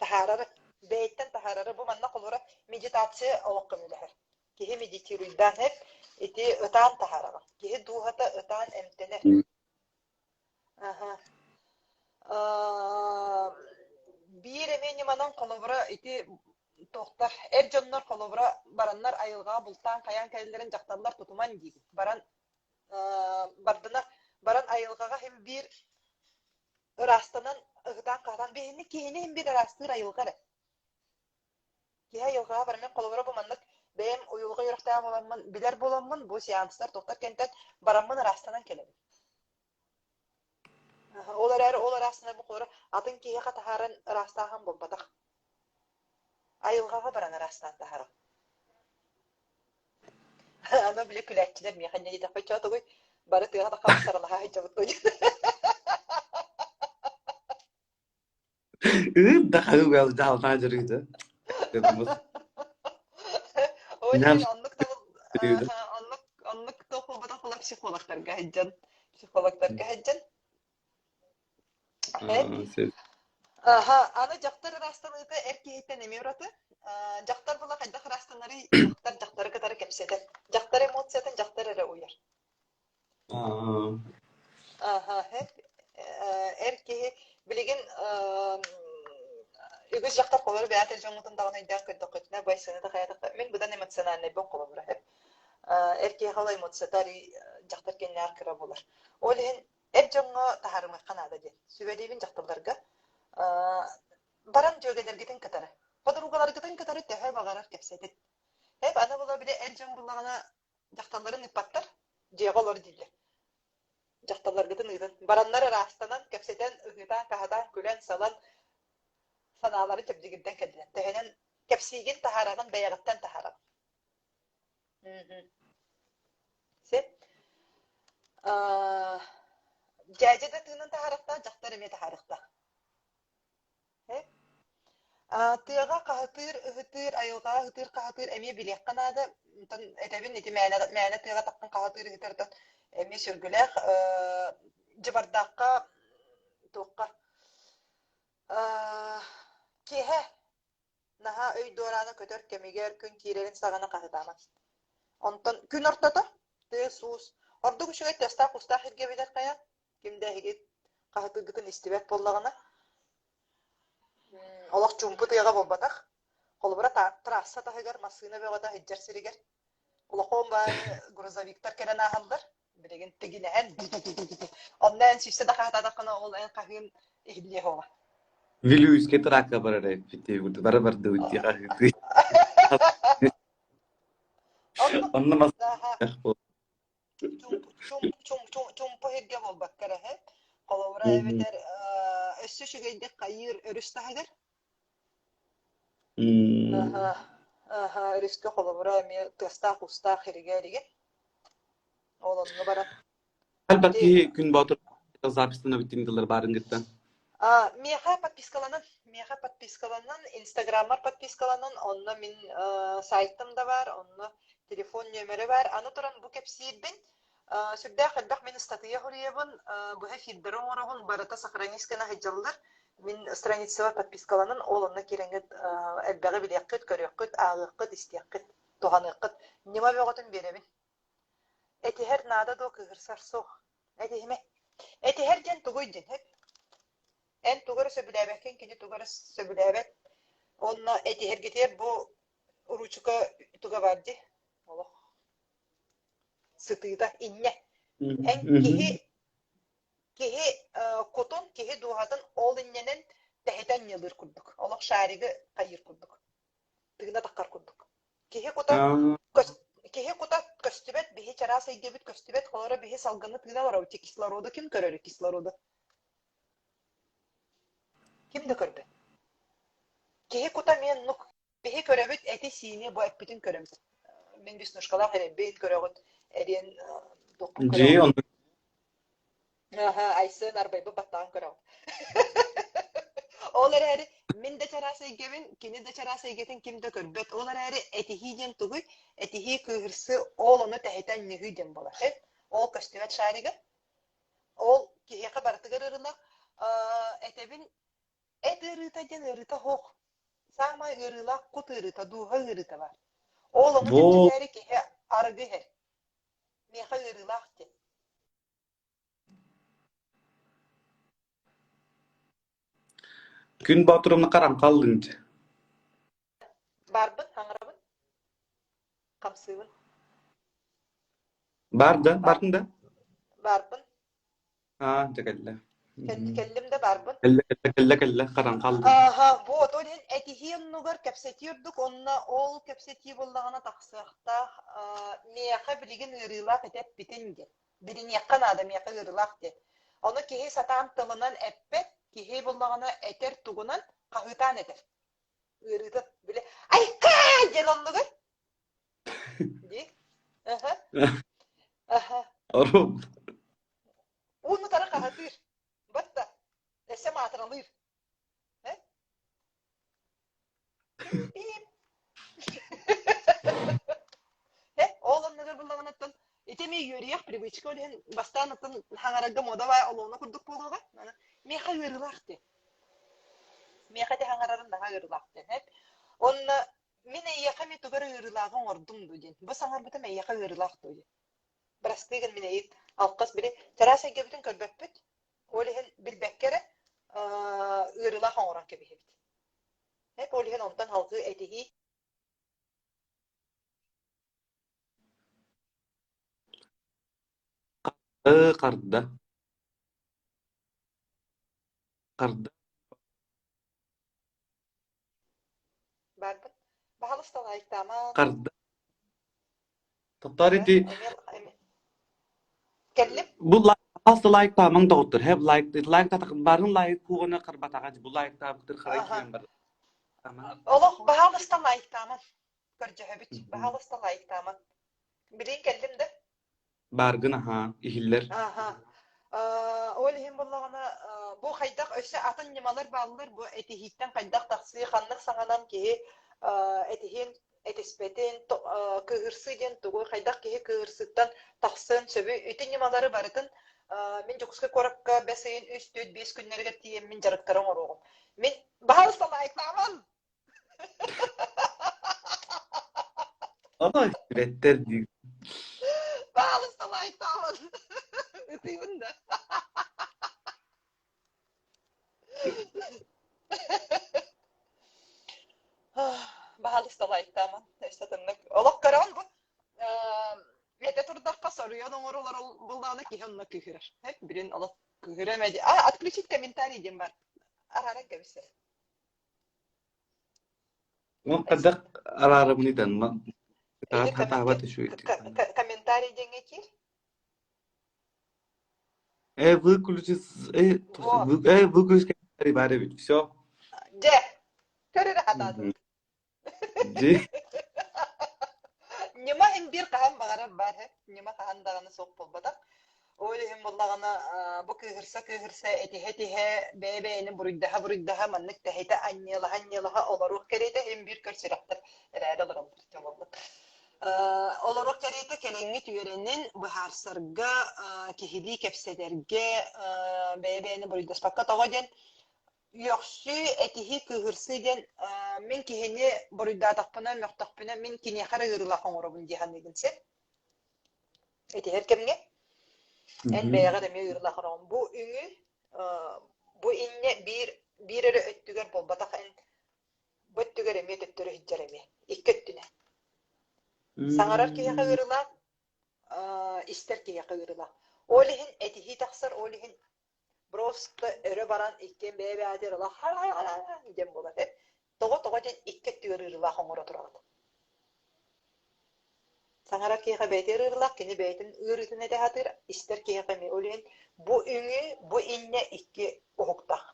Таһаарары, бэйэттэн таһаарары бу манна холобура медитация олох көмөлөһөр. Киһи медитируйдаан эп ити ытаан таһаараҕын. Киһи дууһата ытаан эмтэнэр. Аха. Биир эмиэ ньыманан холобура ити туохтар эр дьоннор холобура бараннар айылҕаҕа бултаан хайаан кэлэллэрин дьахталлар тутуман диибит. Баран бардынар баран айылҕаҕа син биир ыраастанан ыһытаан-хаһытаан биһини киһини син биир ыраастыыр айылҕа эрэ. Киһи айылҕаҕа баран мин холобура бу маннык бэйэм уйулҕа үөрэхтээх буоламмын билэр буоламмын бу сеанстар туохтар кэнтэн бараммын ыраастанан кэлэбин. Ол эрээри ол ыраастанар бу холобура атын киһиэхэ таһааран ыраастааһын буолбатах. Айылҕаҕа баран ыраастаан таһааран. Аны били күлээччилэр миэхэ инньэ диэтэхпэ чоо тугуй бары тыаҕа таххабыт саралаһа сылдьабыт дуо диэн. Ыып да хаһыы дьаһалтаҕа дьарыйда. Ол иһин оннук табыл оннук оннук туох буолбатах буола психологтарга сылдьан психологтарга сылдьан Аха, аны дьахтар ыраастаныыта эр киһиттэн эмиэ ураты. Дьахтар була хайдах ыраастанарый? Дьахтар дьахтары кытары кэпсэтэр. Дьахтар эмоциятын дьахтар эрэ уйар. Аха, эр киһи билигин үгүс дьахтар холобур бэйэтэ дьоҥҥутун даҕаны өйдөөн көрдөххүтүнэ, байсыны да хайатахха, мин быдан эмоциональнайбын холобура эр киһиэхэ ол эмоцията арыый дьахтар кэннигэр кыра буолар. Ол иһин эр дьоҥҥо таһаарымыахха наада диэн сүбэлиибин дьахталларга. Баран дьүөгэлэргитин кытары, подругаларгытын кытары төһө баҕарар кэпсэтин. Эп аны була били эр дьон буллаҕына дьахталларын ыыппаттар, дьиэҕэ олор дииллэр. Дьахталларгытын ыытын. Бараннар ыраастанан, кэпсэтэн, ыһыытаан-хаһытаан, күлэн-салан, санаалары чэбдигирдэн кэллилэр. Төһөнөн кэпсиигин таһаараҕын, бэйэҕиттэн таһаараҕын. Сөп. Дьээдьэ да тыынын таһаарыахтаах, дьахтар эмиэ таһаарыахтаах. Тыаҕа хаһытыыр, ыһытыыр, айылҕаҕа ыһытыыр-хаһытыыр эмиэ билиэххэ наада. Онтон этэбин ити мээнэ мээнэ тыаҕа тахсан хаһытыыр ыһытартан эмиэ сүргүлээх. Дьыбардаахха туохха киэһэ наһаа өй дуораана көтөр кэмигэр күн киирэрин саҕана хаһытааман. Онтон күн ортото тыас-уус ордук үчүгэй тыастаах-уустаах сиргэ билэр хайа ким да эһиги хаһытыыргытын истибэт буоллаҕына олох чуумпу тыаҕа буолбатах. Холобура, трасса таһыгар массыына бөҕөтө сылдьар сиригэр улахан баайы грузовиктар кэлэн ааһаллар. Билигин тигинэһэн онно эн сүүстэ да хаһытаатаххына ол эн хаһыын иһиллиэ суоҕа. Вилюйскай тракка барар эппит бары бардыбыт дии хаһыытыы. Онно мас Чуумпу сиргэ буолбакка эрэ холобура эбэтэр өссө үчүгэйдик хайыыр өрүс таһыгар өрүскэ холобура эмиэ тыастаах-уустаах сиргэ эригин ол онно баран Альбат киһи күн боотур записьтана бүттүн тыллар баарын кытта. Миэхэ подпискаланан, миэхэ подпискаланан, инстаграммар подпискаланан, онно мин сайтым да баар, онно телефон нүөмэрэ баар. Аны туран бу кэпсиирбин сүрдээх элбэх мин ыстатыйа суруйабын, быһа эфирдэри оҥоробун, барыта сохранись гына сылдьаллар. Мин страницабар подпискаланан, ол онно киирэҥҥит элбэҕи билиэххит, көрүөххүт, ааҕыаххыт, истиэххит, туһаныаххыт. Ньыма бөҕөтүн биэрэбин. Этиһэр наада дуо кыыһырсар суох. Этиһимэ. Этиһэр диэн тугуй диэн сөп. Эн тугу эрэ сөбүлээбэккин, кини тугу эрэ сөбүлээбэт. Уонна этиһэргитигэр бу уруучука туга баар дии. Олох сытыыта инньэ. Эн киһи. Киһи кутун, киһи дууһатын ол инньэнэн тэһитэ анньыалыыр курдук. Олох шаригы хайыыр курдук. Тыына таххар курдук. Киһи кута киһи кута көстүбэт, биһи чараас эйгэбит көстүбэт, холоро биһи салгыны тыына олоробут, кислороду ким көрөрүй, кислороду? Ким да көрбөт. Киһи кута эмиэ оннук. Биһи көрөбүт эти-сиини бу эппитин көрөбүт. Мин веснушкалаах эрэйбин көрөҕүт, эриэн туохпун Дьиэ көрөҕүт. оннук Аха, Айсен арбайбыт баттаҕын көрөҕүт. Ол эрээри мин да чараас эйгэбин, кини да чараас эйгэтин ким да көрбөт. Ол эрээри этиһии диэн тугуй? Этиһии, кыыһырсыы ол ону тэһитэ анньыһыы диэн буолар. Ол көстүбэт шарига. Ол киһиэхэ барытыгар ырынар. Этэбин, эт ыарыыта диэн ыарыыта суох. Саамай ыарыылаах кут ыарыыта, дууһа ыарыыта баар. Ол ону Бу чэпчэтээри киһи арыгы иһэр. Миэхэ ыарыылаах диэн. Күн Боотурумна хараҥхаллыын дьэ Баарбын, хаҥырабын, хамсыыбын. Баар да, Баар, бардын да? баарбын. Аа, дьэ кэллэ. Кэллим да баарбын. Кэллэ, кэллэ, кэллэ, кэллэ, хараҥхаллын. Ааһа, вот, ол иһин этиһии оннугар кэпсэтии ордук, онно ол кэпсэтии буоллаҕына тахсыахтаах. Миэхэ билигин ыарыылаах ити эппитин диэн. Билиниэххэ наада миэхэ ыарыылаах диэн. Ону киһи сатаан тылынан эппэт, киһи буллаҕына этэр тугунан хаһыытаан этэр. Ыарыыта били айка диэн оннугар дии. Аха. Аха. Орум. Ууну тары хаһытыыр. Батта. Өссө маатыралыыр. Э? Пип. Э, ол оннугар буллаҕына ити эмиэ үөрүйэх привычка ол иһин бастаан оттон хаҥарарга мода баай олуона курдук буолуоҕа. Миэхэ ыарыылаах диэн. Миэхэ ити хаҥарарын наһаа ыарыылаах диэн. Эп. Онно мин эйиэхэ эмиэ тугу эрэ ыарыылааҕы оҥордум дуу диэн. Бу саҥарбытым эйиэхэ ыарыылаах дуу диэн. Бырастыы гын мин эйигин алҕас били чараас эйгэбитин көрбөппүт. Ол иһин билбэккэ эрэ ыарыылаах оҥорон кэбиһэбит. Эп ол иһин онтон салгыы этиһии Харда, харда. Баарбын. Баһалыста лайктааман. Харда. Тоттор ити Кэллим. Бу лайк лайктаамаҥ доҕоттор. Хэп лайк лайк барын лайк куугана карбатаҕа бу лайктаабыттыр харай киирэн бар. Олох баһаалыста лайктааман. Көрдөһөбүт. Баһаалыста лайктааман. Билигин кэллим да? Бааргын аһаа, иһиллэр. Аха. Ол иһин буоллаҕына, бу хайдах өссө атын ньымалар бааллар бу этиһииттэн хайдах тахсыы, ханнык саҥанан киһи этиһиэн этиспэтин, кыыһырсыы диэн тугуй, хайдах киһи кыыһырсыыттан тахсыан сөбүй, ити ньымалары барытын мин Дьокуускай куоракка бэс ыйын 3, 4, 5 күннэригэр тиийэммин дьарыктары оҥоруоҕум. Мин баһаалыста лайктааман! Ама бэттэр дии. Баһаалыста лайктааман! Ытыыбын да. Баһаалыста лайктааман. Өссө атыннык. Олох көрөҕүн бу этэ турдахха соруйан оҥоролор буоллаҕына киһи онно кыыһырар. Билин олох кыыһыра эмэ А, отключить комментарий диэн бар. Арааран кэбисэр. Ну, хайдах араарабыный да хатаабат үчүгэй. Комментарий диэҥҥэ киир. Э, выключи, э, э, выключи комментарий баар эбит. Все. Дьэ, көр эрэ хатаатым. Дьи. Ньыма иһин биир хаһан баҕарар баар һэ. Ньыма хаһан даҕаны суох буолбатах. Ол иһин буоллаҕына бу кыыһырса-кыыһырса, этиһэ-этиһэ, бэйэ-бэйэни буруйдаһа-буруйдаһа маннык тэһитэ анньыалаһа-анньыалаһа олоруох кэриэтэ иһин биир көр сүрэхтэр эрээри олороллор буоллун. Олоруох кэриэтэ кэлиҥҥит үөрэнин быһаарсарга, киһилии кэпсэтэргэ, бэйэ-бэйэни буруйдаспакка тоҕо диэн Үөхсүү, этиһии, кыыһырсыы диэн мин киһини буруйдаатахпына, мөхтөхпүнэ, мин киниэхэ эрэ ыарыылаах оҥоробун дии саныыгын син. Этиһэр кэмҥэ эн бэйэҕэр эмиэ ыарыылаах оҥороҕун. Бу үҥүү, бу инньэ биир биир эрэ өттүгэр буолбатах эн бу өттүгэр эмиэ төттөрү сылдьар эмиэ. Икки өттүнэн. Саҥарар киһиэхэ ыарыылаах, истэр киһиэхэ ыарыылаах. Ол иһин этиһии тахсар, ол иһин. Просто өрө баран иккиэн бэйэ-бэйэтигэр ыла диэн буолар. Тоҕо-тоҕо диэн икки өттүгэр ыарыылаах оҥоро тураҕыт. Саҥарар киһиэхэ бэйэтэ ыарыылаах, кини бэйэтин ыарыытын этэ сатыыр, истэр киһиэхэ эмиэ. Ол иһин бу үҥүү, бу инньэ икки уһуктаах.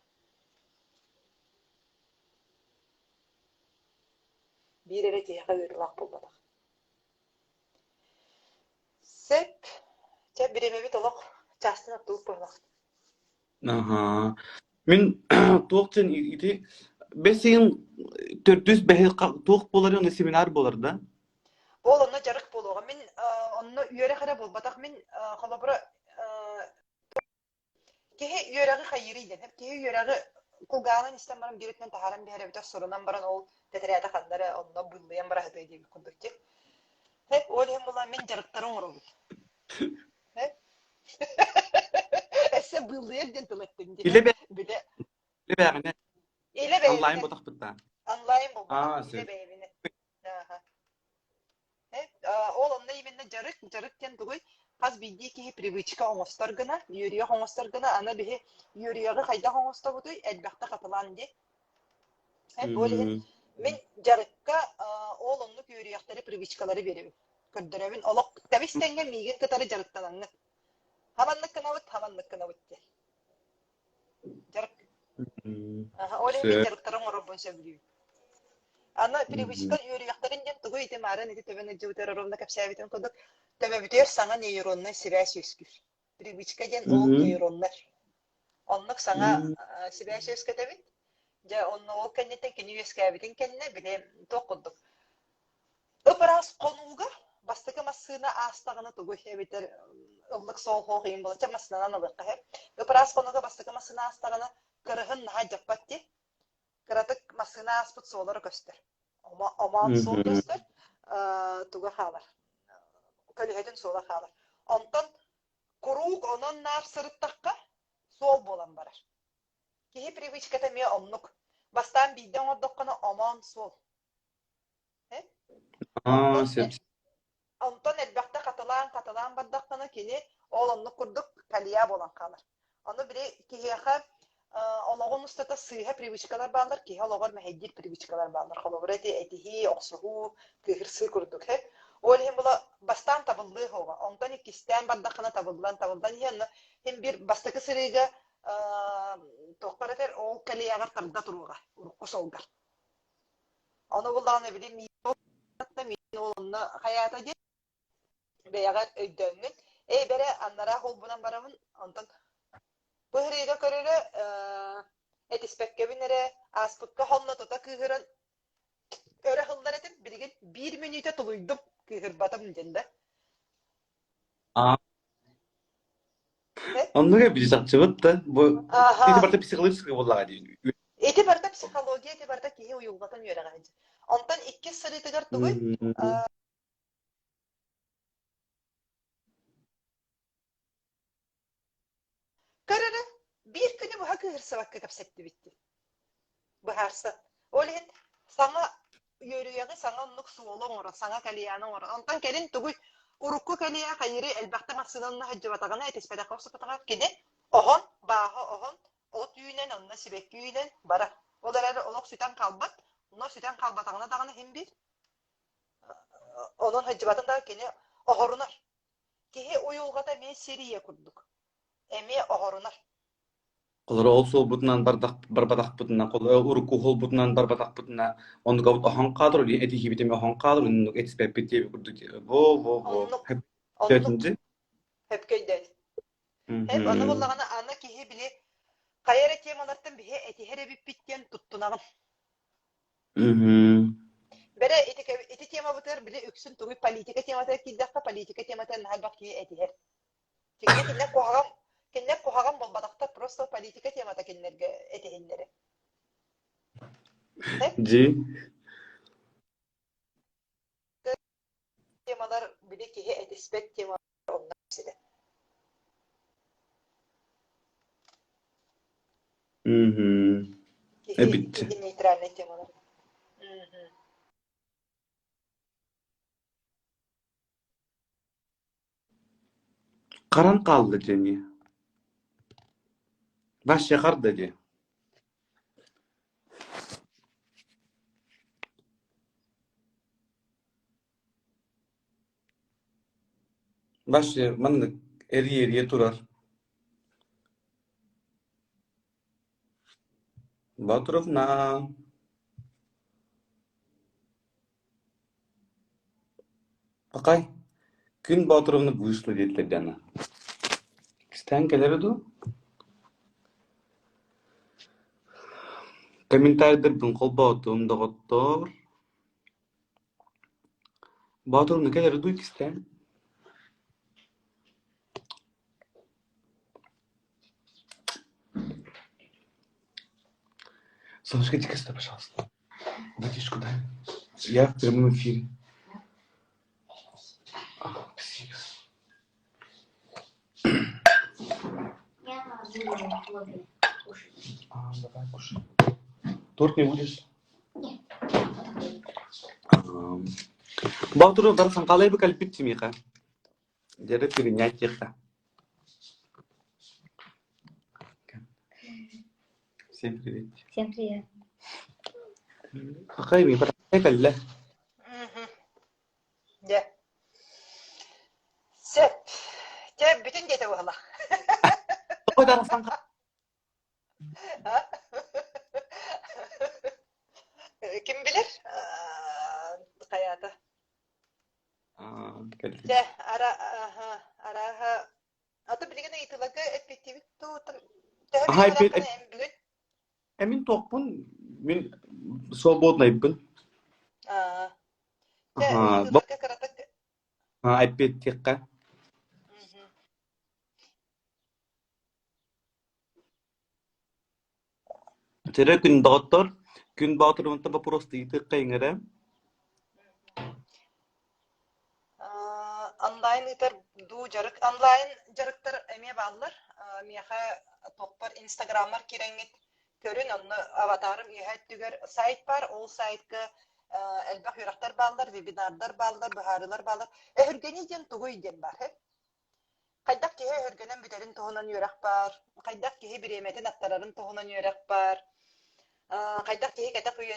Биир эрэ киһиэхэ ыарыылаах буолбатах. Сөп. Чэ, бириэмэбит олох чаастан оттубут буоллах. Аһаа. Мин туох диэн ити бэс ыйын төрдүс бэһи туох буолар онно семинар буолар да? Ол онно дьарык буолуоҕа. Мин онно үөрэх эрэ буолбатах. Мин холобура Киһи үөрэҕи хайыырый диэн, киһи үөрэҕи кулгааҕынан истэн баран биир өттүнэн таһааран биэрэр эбэтэр сурунан баран ол тэтэрээтэ ханна эрэ онно быыллыйан бараһытыа диэбит курдук дии. Һэ, ол иһин буолан мин дьарыктары оҥоробун. Һэ? Өссө быыллыйар диэн тыл эттим дии. Илэ бэ Билэ илэ бэҕинэ илэ онлайн бэйэбинэн. ботахпыттаа. Онлайн буолбатах, Аа, илэ сөп. бэйэбинэн. Ааха. Ол онно именно дьарык, дьарык диэн тугуй? Хас биирдии киһи привычка оҥостор гына, үөрүйэх оҥостор гына, аны биһи үөрүйэҕи хайдах оҥостобутуй? Элбэхтэ хатылаан дии. Ол иһин мин дьарыкка ол оннук үөрүйэхтэри, привычкалары биэрэбин, көрдөрөбүн. Олох тэбис тэҥҥэ миигин кытары дьарыктанаҥҥыт. Хаманнык гынабыт, хаманнык гынабыт диэн. Дьарык. Ол иһин мин Сөп. дьарыктары оҥорорбун сөбүлүүбүн. Аны привычка үөрүйэхтэрин диэн тугуй ити маарын ити төбөн ыдьыбытыгар ровно кэпсээбитим курдук төбөбүтүгэр саҥа нейроннай сибээс үөскүүр. Привычка диэн ол нейроннар. Оннук саҥа сибээс үөскэтэбит. Дьэ онно ол кэнниттэн кини үөскээбитин кэннэ били туох курдук Ып-ыраас хонууга бастакы массыына аастаҕына тугуй эбэтэр ыллык суол иһин буолла, чэ массыынанан ылыахха сөп. Ып-ыраас хонууга бастакы массыына аастаҕына кырыһын наһаа дьаппат дии. Кыратык массыына ааспыт суолара көстөр. Омоон суол көстөр, туга хаалар, көлүөһэтин суола хаалар. Онтон куруук онон наар сырыттахха суол буолан барар. Киһи привычката эмиэ оннук. Бастаан биирдэ оҥордоххуна омоон суол. Аа, Онтон сөп. онтон элбэхтэ хатылаан-хатылаан бардаххына кини ол оннук курдук колея буолан хаалар. Ону били киһиэхэ олоҕун устата сыыһа привычкалар бааллар, киһи олоҕор мэһэйдиир привычкалар бааллар. Холобура ити этиһии, охсуһуу, кыыһырсыы курдук. Ол иһин була бастаан табыллыы суоҕа. Онтон иккистээн бардаххына табыллан, табыллан иһэн, иһин биир бастакы сырыыга туохпар этэр, ол колеяҕар тарда туруоҕа урукку суолгар. Ону буллаҕына били миин ол онно хайаата диэн бэйэҕэр өйдөөммүн эй бэрэ аннараа холбунан барабын онтон быһырыыга көрөрө этиспэккэбин эрэ ааспыкка хонно тута кыыһыран өрө ыллар этим билигин биир мүнүүтэ тулуйдум кыыһырбатым диэн да Аа, оннук эбит чахчыбыт да. Бу ити Аха. барыта психологическай буоллаҕа дии. Ити барыта психология, ити барыта киһи уйулҕатын үөрэҕэ сылдьар. Онтон иккис сырыытыгар тугуй? Көр эрэ, биир күнү быһа кыыһырсыбакка кэпсэттибит дии. Быһаарсан. Ол иһин саҥа үөрүйэҕи саҥа оннук суолу оҥорон, саҥа кальяны оҥорон. Онтон кэлин тугуй урукку кэлиэ хайыыры элбэхтэ массыынанна сылдьыбатаҕына, этиспэтэххэ охсубатаҕа кини оһон, бааһа оһон, от үүнэн, онно сибэкки үүнэн барар. Ол эрээри олох сүтэн хаалбат. Онно сүтэн хаалбатаҕына даҕаны иһин биир. Онон сылдьыбатын да кини оһорунар. Киһи уйулҕата эмиэ сир ийэ курдук. Эмиэ оһорунар. Холоро ол суолбутунан бардах барбатахпытына, холоро урукку уһулбутунан барбатахпытына, оннугабыт оһон хаалар, этиһиибит эмиэ оһон хаалар, оннук этиспэппит диэбит курдук во-во-во. Оннук. Оннук. Сөпкө өйдөөтүм. Эп аны буоллаҕына аны киһи били хайа эрэ темалартан биһи этиһэр эбиппит диэн туттунаҕын. Бэрэ ити, ити темабытыгар били үксүн тугуй политика тематыгар киирдэххэ политика тематыгар наһаа элбэх киһи этиһэр. Кинилэр кинилэр куһаҕан кинилэр куһаҕан буолбатахтар, просто политика темата кинилэргэ этиһиннэрэр. Дьи. Темалар били киһи этиспэт темалар онно ситэ. Киһи, Эбит. киһи нейтральный темалар. Харан хаалла дьэни. Вообще харда дии. Вообще маннык эрийэ-эрийэ турар. Боотуровна Пакай, Күн Боотуровна вышла диэтилэр Диана. Кистээн кэлэрэ дуу? Комментарийдарбын холбоотум, доҕоттоор. Боотуровна кэлэрэ дуу кистээн? Солнышко, иди-ка сюда, пожалуйста. Водичку дай. Я в прямом эфире. Спасибо. Я буду кушать. А, давай кушай. Торт не будешь? Нет. Боотуру барсан қалай кэлбит миэхэ? Дьэрэ принятиеха. Всем привет. Всем привет. Хахай ми кэллэ. Дьэ. Сөп. Дьэ, бүтүн диэтэ буолла. Тоҕо дарасан Ким билэр? Хайаата. Дьэ, ара, арааһа, аты билигин ыйытыыларга эппиэттиибит дуу, төһө билигин эн бүгүн? Мин туохпун, мин свободнайбын. Аа. Дьэ, ыйытыыларга кыратык Эппиэттиэххэ. Төрө күн доҕоттор, күн боотурунтан боппуруоста ыйытыахха иҥэрэ. Онлайн ыытар дуу дьарык онлайн дьарыктар эмиэ бааллар. Миэхэ туохпар инстаграммар киирэҥҥит көрүн, онно аватарым үөһэ өттүгэр сайт баар, ол сайтка элбэх үөрэхтэр бааллар, вебинардар бааллар, быһаарыылар бааллар. Өһүргэнии диэн тугуй диэн баар. Хайдах киһи өһүргэнэн бүтэрин туһунан үөрэх баар, хайдах киһи бириэмэтин аттарарын туһунан үөрэх баар, хайдах киһи кэтэх үйэ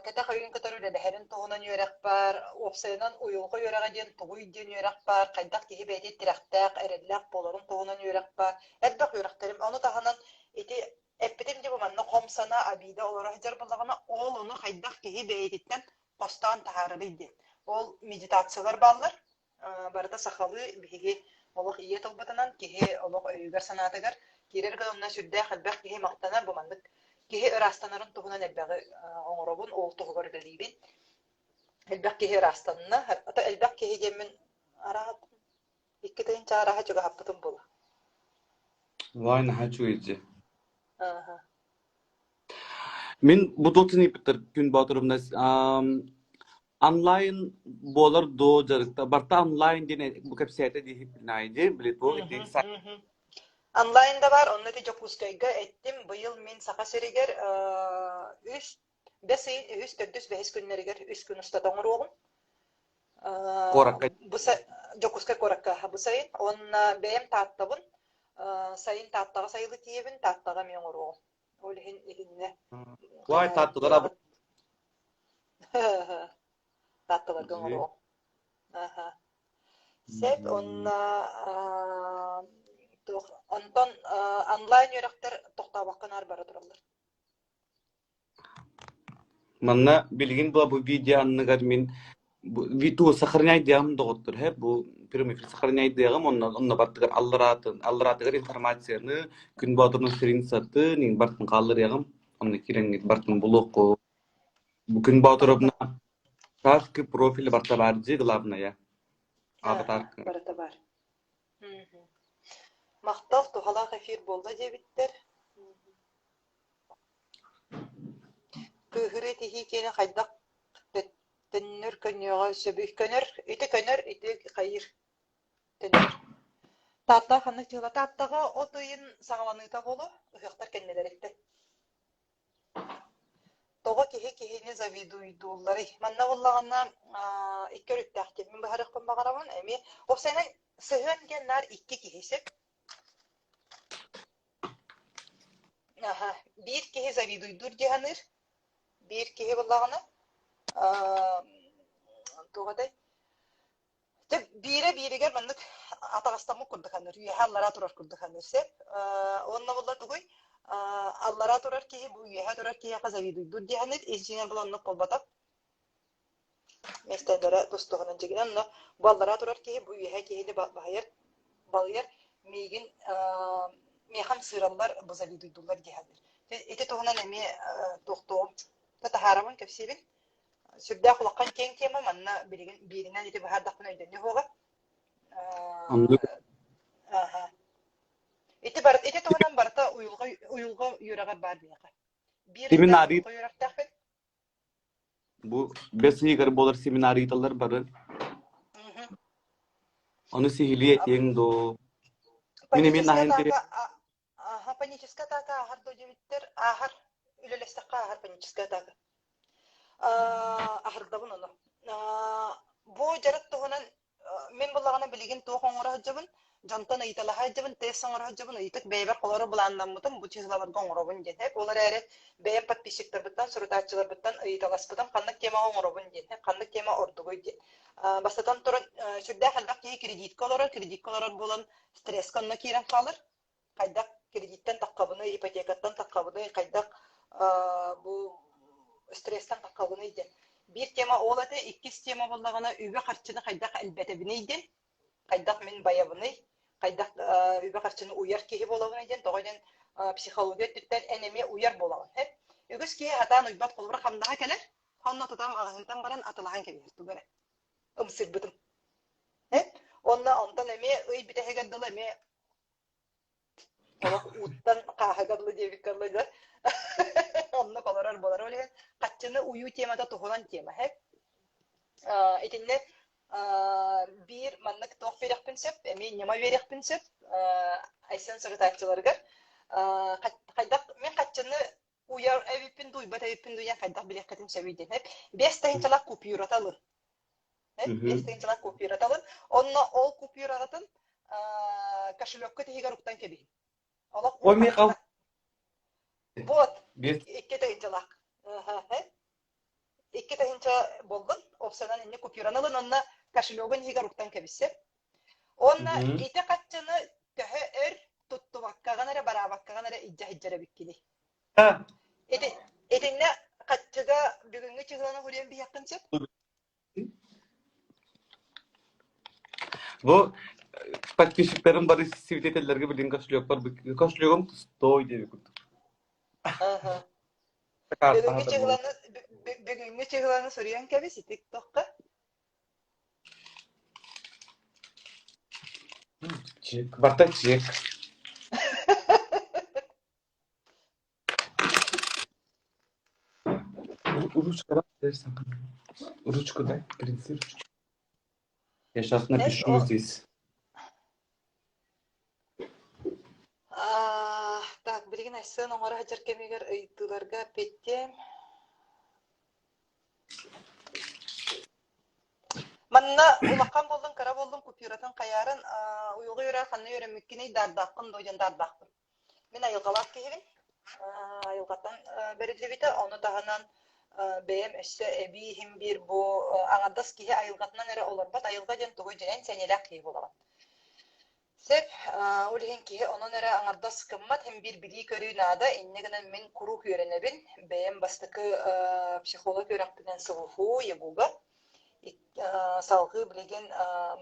кэтэх өйүн кытары үлэлэһэрин туһунан үөрэх баар, уопсайынан уйулҕа үөрэҕэ диэн тугуй диэн үөрэх баар, хайдах киһи бэйэтин тирэхтээх, эрэллээх буоларын туһунан үөрэх баар. Элбэх үөрэхтэрим. Ону таһынан ити эппитим дии бу манна хом санаа обида олоро сылдьар буоллаҕына, ол ону хайдах киһи бэйэтиттэн хостоон таһаарарый диэн. Ол медитациялар бааллар. Барыта сахалыы биһиги олох ийэ тылбытынан киһи олох өйүгэр-санаатыгар киирэр гына онно сүрдээх элбэх киһи махтанар бу маннык киһи ыраастанарын туһунан элбэҕи оҥоробун, ол туһугар үлэлиибин. Элбэх киһи ыраастанна. Ата элбэх киһи диэммин араат 2 тыһыынча арааһа чугаһаппытым буолуо. Вай, наһаа үчүгэй дии. Ааһа. Мин бу туох ыйыппыттар Күн Боотурумна онлайн буолар дуо дьарыкта барта онлайн диэн бу кэпсээтэ диэхиппин дии били туох ити Онлайн да баар, онно ити Дьокуускайга эттим, быйыл мин Саха сиригэр үс бэс ыйын үһүс, төрдүс, бэһис күннэригэр үс күн устата оҥоруоҕум. Куоракка Бу Дьокуускай куоракка бу сайын. Уонна бэйэм Тааттабын. Сайын Тааттаҕа сайылыы тиийэбин, Тааттаҕа эмиэ оҥоруоҕум. Ол иһин иһиннэ Вай, Таатталар Таатталарга оҥоруоҕум. Аха. Сөп, уонна туох онтон онлайн үөрэхтэр тохтообокко наар бара тураллар. Манна билигин була бу видео анныгар мин бу сохраняйдыаҕым доҕоттор һэ бу прямой эфир сохраняйдыаҕым онно онно бартыгар аллараатын аллараатыгар информацияны күн боотурун страницатын иҥ бартын хаалларыаҕым онно киирэҥҥит бартын булуохху бу күн боотуровна сааскы профиль барта баар дии главное аватарка Барыта баар. Махтал, туһалаах эфир буолла диэбиттэр. Кыыһырыы тиһии киэнэ хайдах төннөр көнүөҕэ сөбүй? Көнөр, ити көнөр, ити хайыыр төннөр. Тааттаҕа ханнык дьыала? Тааттаҕа от ыйын саҕаланыыта буолуо, ыһыахтар кэннилэриттэн. Тоҕо киһи киһини завидуйдуулларый? Манна буоллаҕына икки өрүттээх диэн мин быһаарыахпын баҕарабын. Эмиэ уопсайынан сыһыан диэн наар икки киһи сөп. Аха, биир киһи завидуйдуур дии саныыр, биир киһи буоллаҕына, туох этэй, Дьэ, биирэ бииригэр маннык атаҕастаммыт курдук саныыр, үөһэ аллараа турар курдук саныыр сөп. Уонна буолла тугуй, аллараа турар киһи бу үөһэ турар киһиэхэ завидуйдуур дии саныыр, ис дьиҥэр була оннук буолбатах. Миэстэлэрэ тус-туһунан дьиҥинэн онно бу аллараа турар киһи бу үөһэ киһини баһыйар, балыйар, миигин миэхэ ымсыыраллар, бу завидуйдууллар дии саныыр. Ити туһунан эмиэ туохтуоҕум, таһаарабын, кэпсиибин. Сүрдээх улахан киэҥ тема, манна билигин бииринэн ити быһаардахпына өйдөнүө суоҕа. Оннук. Аха. Ити барыта ити туһунан барыта уйулҕа уйулҕа үөрэҕэр баар биһиэхэ. Биир ыйдаах Семинарий уйулҕа үөрэхтээхпин. Бу бэс ыйыгар буолар семинар ыыталлар бары. Мгм. Ону сиһилии этиэҥ дуо? Мин эмиэ Паническая наһаа атака Аха, паническая атака ааһар дуо диэбиттэр, ааһар, үлэлэстэххэ ааһар паническая атака. Аһардабын ону. Бу дьарык туһунан мин буллаҕына билигин туох оҥоро сылдьабын, дьонтон ыйыталаһа сылдьабын, тест оҥоро сылдьабын, ыйытык бэйэбэр холоро былааннаммытым, бу чыһылаларга оҥоробун диэн. Ол эрээри бэйэм подписчиктарбыттан, сурутааччыларбыттан ыйыталаспытым, ханнык темаҕа оҥоробун диэн, ханнык тема ордугуй диэн. Бастатан туран, сүрдээх элбэх киһи кредитка олорор, кредитка олорор буолан стресскэ онно киирэн хаалар. Хайдах кредиттэн таххабыный, ипотекаттан таххабыный, хайдах бу стресстэн таххабыный диэн. Биир тема ол этэ, иккис тема буоллаҕына үбү-харчыны хайдах элбэтэбиний диэн, хайдах мин байабыный, хайдах үбү-харчыны уйар киһи буолабыный диэн, тоҕо диэн психология өттүттэн эн эмиэ уйар буолаҕын. Үгүс киһи сатаан уйбат холобура хамнаһа кэлэр, онно тутан маҕаһыынтан баран атылаһан кэбиһэр тугу эрэ. Ымсыырбытым. Онно онтон эмиэ ый бүтэһигэр дылы эмиэ Олох ууттан хааһыга дылы диэбиккэ дылы да оннук олорор буолар. Ол иһин хаччыны уйуу темата туһунан тема һэ. Итиннэ биир маннык туох биэриэхпин сөп, эмиэ ньыма биэриэхпин сөп Айсен сурутааччыларыгар. Хайдах мин хаччыны уйар эбиппин дуу, уйбат эбиппин дуу диэн хайдах билиэххитин сөбүй диэн. 5 тыһыынчалаах купюрата ылын. 5 тыһыынчалаах купюрата ылын. Онно ол купюраҕытын кошелекка тиһигэр уктан кэбиһин. Олох Ой, Михал. Вот, 2 тыһыынчалаах. 2 тыһыынча буоллун, опсанан инни купюраны ылын, онно кошелегун иһигэр уктан кэбиссэ. Уонна ити хаччыны төһө өр туттубаккаҕын эрэ, бараабаккаҕын эрэ илдьэ сылдьар эбиккиний. Ити, итиннэ хаччыга бүгүҥҥү чыһыаны уһуруйан биһиэххин сөп? Бу подписчиктарым бары свидетеллэргэ билин кошелекпар кошелегум пустой диэби курдук. Аха. Бүгүҥҥү чыһыланы бүгүҥҥү чыһыланы суруйан кэбис ити тохха. Чек, барта чек. Ручка Ручку дай, принеси ручку. Я сейчас напишу здесь. Так, билигин Айсен оҥоро сылдьар кэмигэр ыйытыыларга эппиэттиэм. Манна улахан буоллун, кыра буоллун купюратын хайаарын уйулҕа үөрэх ханна үөрэммиккиний даардааххын дуо диэн даардаахпын. Мин айылҕалаах киһибин. Айылҕаттан бэриллибитэ. Ону таһынан бэйэм өссө эбии иһин биир бу аҥардас киһи айылҕатынан эрэ олорбот. Айылҕа диэн тугуй диэн сэниэлээх киһи буолаҕын. Сөп. Ол иһин киһи онон эрэ аҥардас гыммат, һин биир билии-көрүү наада. Инньэ гынан мин куруук үөрэнэбин. Бэйэм бастакы психолог үөрэхпинэн СВФУ, ЯГУ-га. Салгыы билигин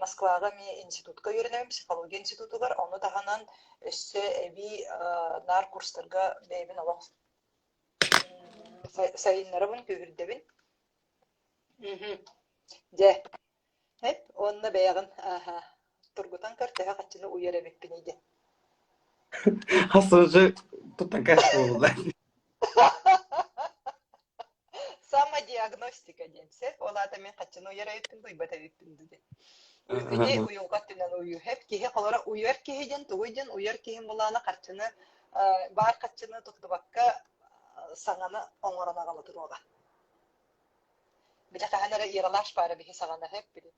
Москваҕа эмиэ институтка үөрэнэбин, психология институтугар. Ону таһынан өссө эбии наар курстарга бэйэбин олох сайыннарабын, күүһүрдэбин. Дьэ, эп уонна бэйэҕин ааһа тургутан көр төһө хаччыны уйар эбиппиний диэн. Хас уже тут такая буолла. Самодиагностика диэн сөп. Ол аата мин хаччыны уйар эбиппин дуу, уйбат эбиппин дуу диэн. Ити уйулҕа өттүнэн уйуу. Хэп киһи холоро уйар киһи диэн тугуй диэн уйар киһим булаана харчыны баар харчыны туттубакка саҥаны оҥорон аҕала туруоҕа. Били хаһан эрэ Ералаш баара биһи саҕана сөп били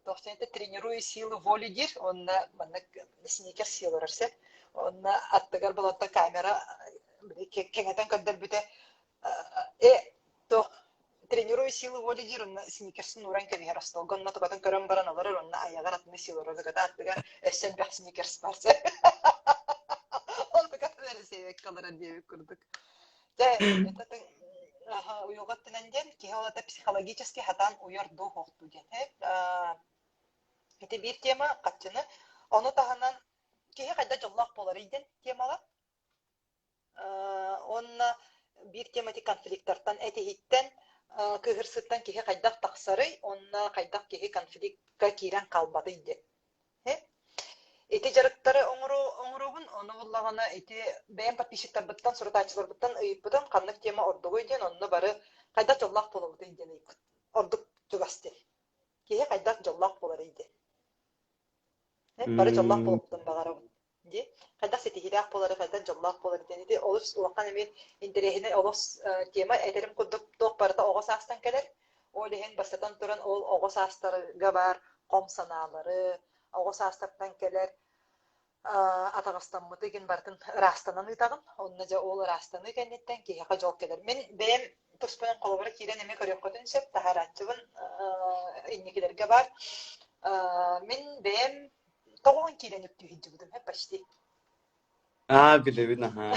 туох диэн тренируй силу воли диир уонна маннык сникер сиэ олорор сөп. Онно аттыгар болотто камера кэҥэтэн көрдөрбүтэ э туох тренирую силы воли диир онно сникерсын ууран кэбиһэр остуолга онно тукатын көрөн баран олорор онно айаҕар атыны силору туката аттыгар өссө элбэх сникерс бар ол тукатын эрэ сиэбэккэ олорор диэбит курдук дьэ это уйулҕа өттүнэн диэн киһи ол это психологически хатаан уйар дуу суохтуу диэн ити биир тема хаччыны ону таһынан киһи хайда дьоллоох буоларый диэн темаҕа Уонна биир тема ити конфликтартан этиһиттэн, кыыһырсыттан киһи хайдах тахсарый уонна хайдах киһи конфликка киирэн хаалбатый диэн. Ити дьарыктары оҥоробун, ону буллаҕына ити бэйэм подписчиктарбыттан, сурутааччыларбыттан ыйыппытым, ханнык тема ордугуй диэн, онно бары хайдах дьоллоох буолабытый диэн ыйыппыт. Ордук чугас диэн. Киһи хайдах дьоллоох буоларый диэн. Бары дьоллоох буолуохпутун баҕарабыт. Дии. Хайдах ситиһиилээх буолары, хайдах дьоллоох буолары диэн ити олус улахан эмиэ интэриэһинэй олус тема этэрим курдук туох барыта оҕо саастан кэлэр. Ол иһин бастатан туран ол оҕо саастарга баар хом санаалары, оҕо саастартан кэлэр атаҕастаммыты игин барытын ыраастанан ыытаҕын. Онно дьэ ол ыраастаныы кэнниттэн киһиэхэ дьол кэлэр. Мин бэйэм туспунан холобура киирэн эмиэ көрүөххүтүн сөп, таһаарааччыбын инникилэргэ баар. Мин бэйэм тоҕуһун киирэн үктүү сылдьыбытым, почти. Аа, билэбин, аһаа.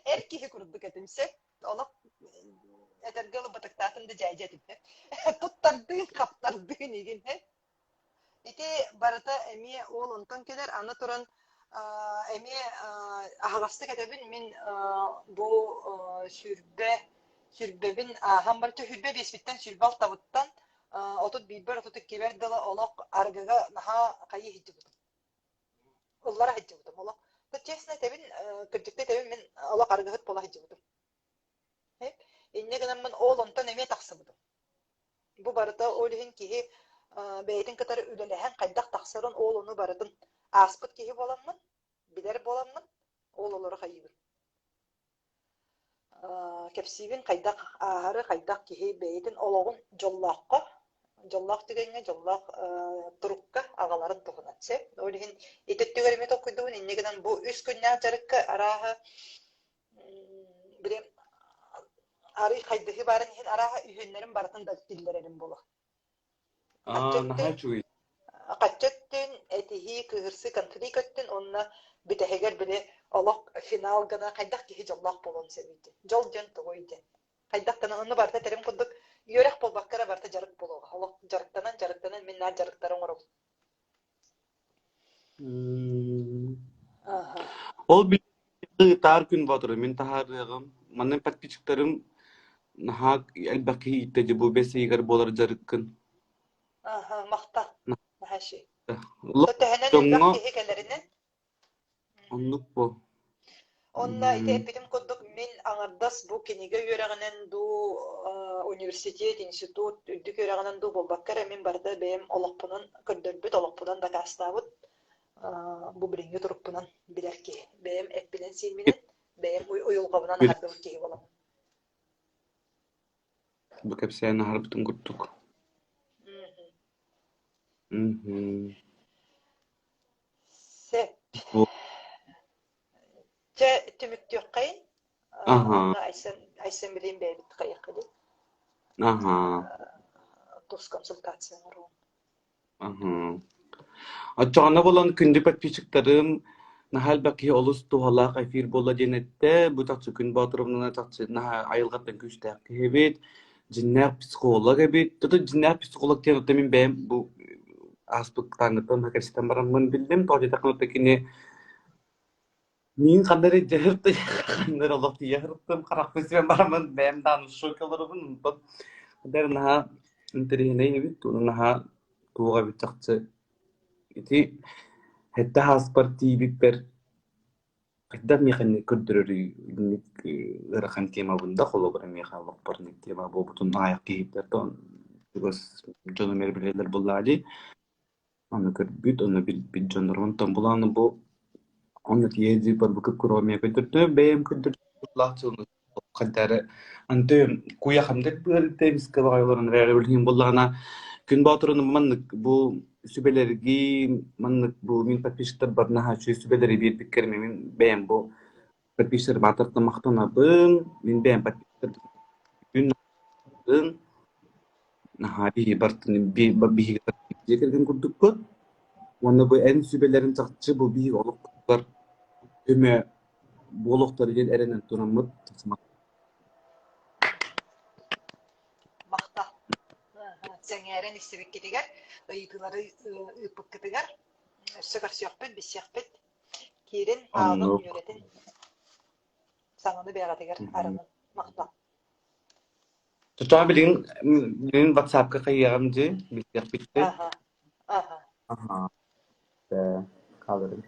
Эр киһи курдук этим, сөп. Олох этэргэ дылы бытыктаатым да дьээдьэ этим. Туттардыын, хаптардыын игин. Ити барыта эмиэ ол онтон кэлэр. Аны туран эмиэ аһаҕастык этэбин, мин бу сүүрбэ сүүрбэбин ааһан баран, 25-биттэн 26-быттан 31-бэр, 32-бэр дылы олох арыгыга наһаа хайыы сылдьыбытым. Ыллара сылдьыбытым олох. Честно этэбин, кырдьыкта этэбин, мин олох арыгыһыт буола сылдьыбытым. Инньэ гынаммын ол онтон эмиэ тахсыбытым. Бу барыта ол иһин киһи бэйэтин кытары үлэлэһэн хайдах тахсарын ол ону барытын ааспыт киһи буоламмын, билэр буоламмын, ол олору хайыыбын. Кэпсиибин хайдах ааһары, хайдах киһи бэйэтин олоҕун дьоллооххо, дьоллоох түгэҥҥэ, дьоллоох турукка аҕаларын туһунан сөп. Ол иһин ити өттүгэр эмиэ толкуйдуубун. Инньэ гынан бу үс күннээх дьарыкка арааһа били арый хайдыһыы баарын иһин арааһа үһүөннэрин барытын да киллэрэрим буолуо. Аа, наһаа үчүгэй. Хачча өттүн, этиһии, кыыһырсыы, конфликт өттүн уонна бүтэһигэр били олох финал гына хайдах киһи дьоллоох буолуон сөбүй диэн. Дьол диэн тугуй диэн. Хайдах гына онно барыта этэрим курдук үөрэх буолбакка эрэ барыта дьарык буолуоҕа. Олох дьарыктанан, дьарыктанан мин наар дьарыктары оҥоробун. Ол билигин таар күн боотуру мин таһаарыаҕым. Манна подписчиктарым наһаа элбэх киһи ииттэ дьэ бу бэс ыйыгар буолар дьарыккын. Аха, махтал. Наһаа Олох Төһөнөн элбэх дьоҥҥо киһи кэлэринэн оннук буо. Онно ити эппитим курдук мин аҥардас бу кинигэ үөрэҕинэн дуу, университет, институт үрдүк үөрэҕинэн дуу буолбакка эрэ мин барыта бэйэм олохпунан көрдөрбүт, олохпунан дакаастаабыт бу билиҥҥи турукпунан билэр киһи. Бэйэм эппинэн-сиимминэн, бэйэм уйулҕабынан аһардыбыт киһи буолабын. Бу кэпсээн аһарбытын курдук. Сөп. Чэ, түмүктүөххэйин. Аһаа. Онно Айсен, Айсен билиин бэйэбит хайыахха дии. Аһаа. Тус консультация оҥоруом. Аһаа. Оччоҕуна буолан күндү подписчиктарым наһаа элбэх киһи олус туһалаах эфир буолла диэн эттэ. Бу чахчы Күн Боотуровнаны чахчы наһаа айылҕаттан күүстээх киһи эбит, дьиҥнээх психолог эбит. Тото дьиҥнээх психолог диэн оттон мин бэйэм бу ааспыт тааҥҥыттан кэпсэтэн бараммын биллим. Тоҕо диэтэххинэ оттон кини Миигин ханна эрэ дьаһырта ханна эрэ олох тиийэ сырыттым, харахпын симэн бараммын бэйэм даҕаны шокка олоробун, онтон ханна эрэ наһаа интэриэһинэй эбит, уонна наһаа туох эбит чахчы ити сэттэ сааспар тиийбиппэр хайдах миэхэ инник көрдөрөрүй инник ыарахан темабын да холобура миэхэ олохпор инник тема буолбутун аҕыйах киһиттэн чугас дьонум эрэ билэллэр буоллаҕа дии. Ону көрбүт, ону билбит дьоннорум онтон булааны бу онно тиийэ дии барбыкка куруомуйа көрдөрдө, бэйэм көрдөрдө хайда эрэ анты куйахамдык быарыта эмискэ баҕайыларын эрээри билигин буоллаҕына Күн Боотурун маннык бу сүбэлэргин, маннык бу мин подписчиктарбар наһаа үчүгэй сүбэлэри биэрбиккэр мин бэйэм бу подписчиктар баатартан махтанабын. Мин бэйэм подписчиктарбын наһаа биһиги бартын биһиги дьиэ кэргэн курдукпут. Уонна бу эн сүбэлэрин чахчы бу биһиги олохпутугар көмө буолуохтара диэн эрэнэн тураммыт Махтал. Сэҥээрэн истибиккитигэр, ыйытыылары ыыппыккытыгар өссө көрсүөхпүт, билсиэхпит. Киирин, ааҕын, Оннук. үөрэтин, саҥаны бэйэҕитигэр арынын. Махтал. Тутаа билигин билигин WhatsApp-ка хайыаҕым дии, билсиэхпит дии. Аха, аха. Аха. Хаалырым.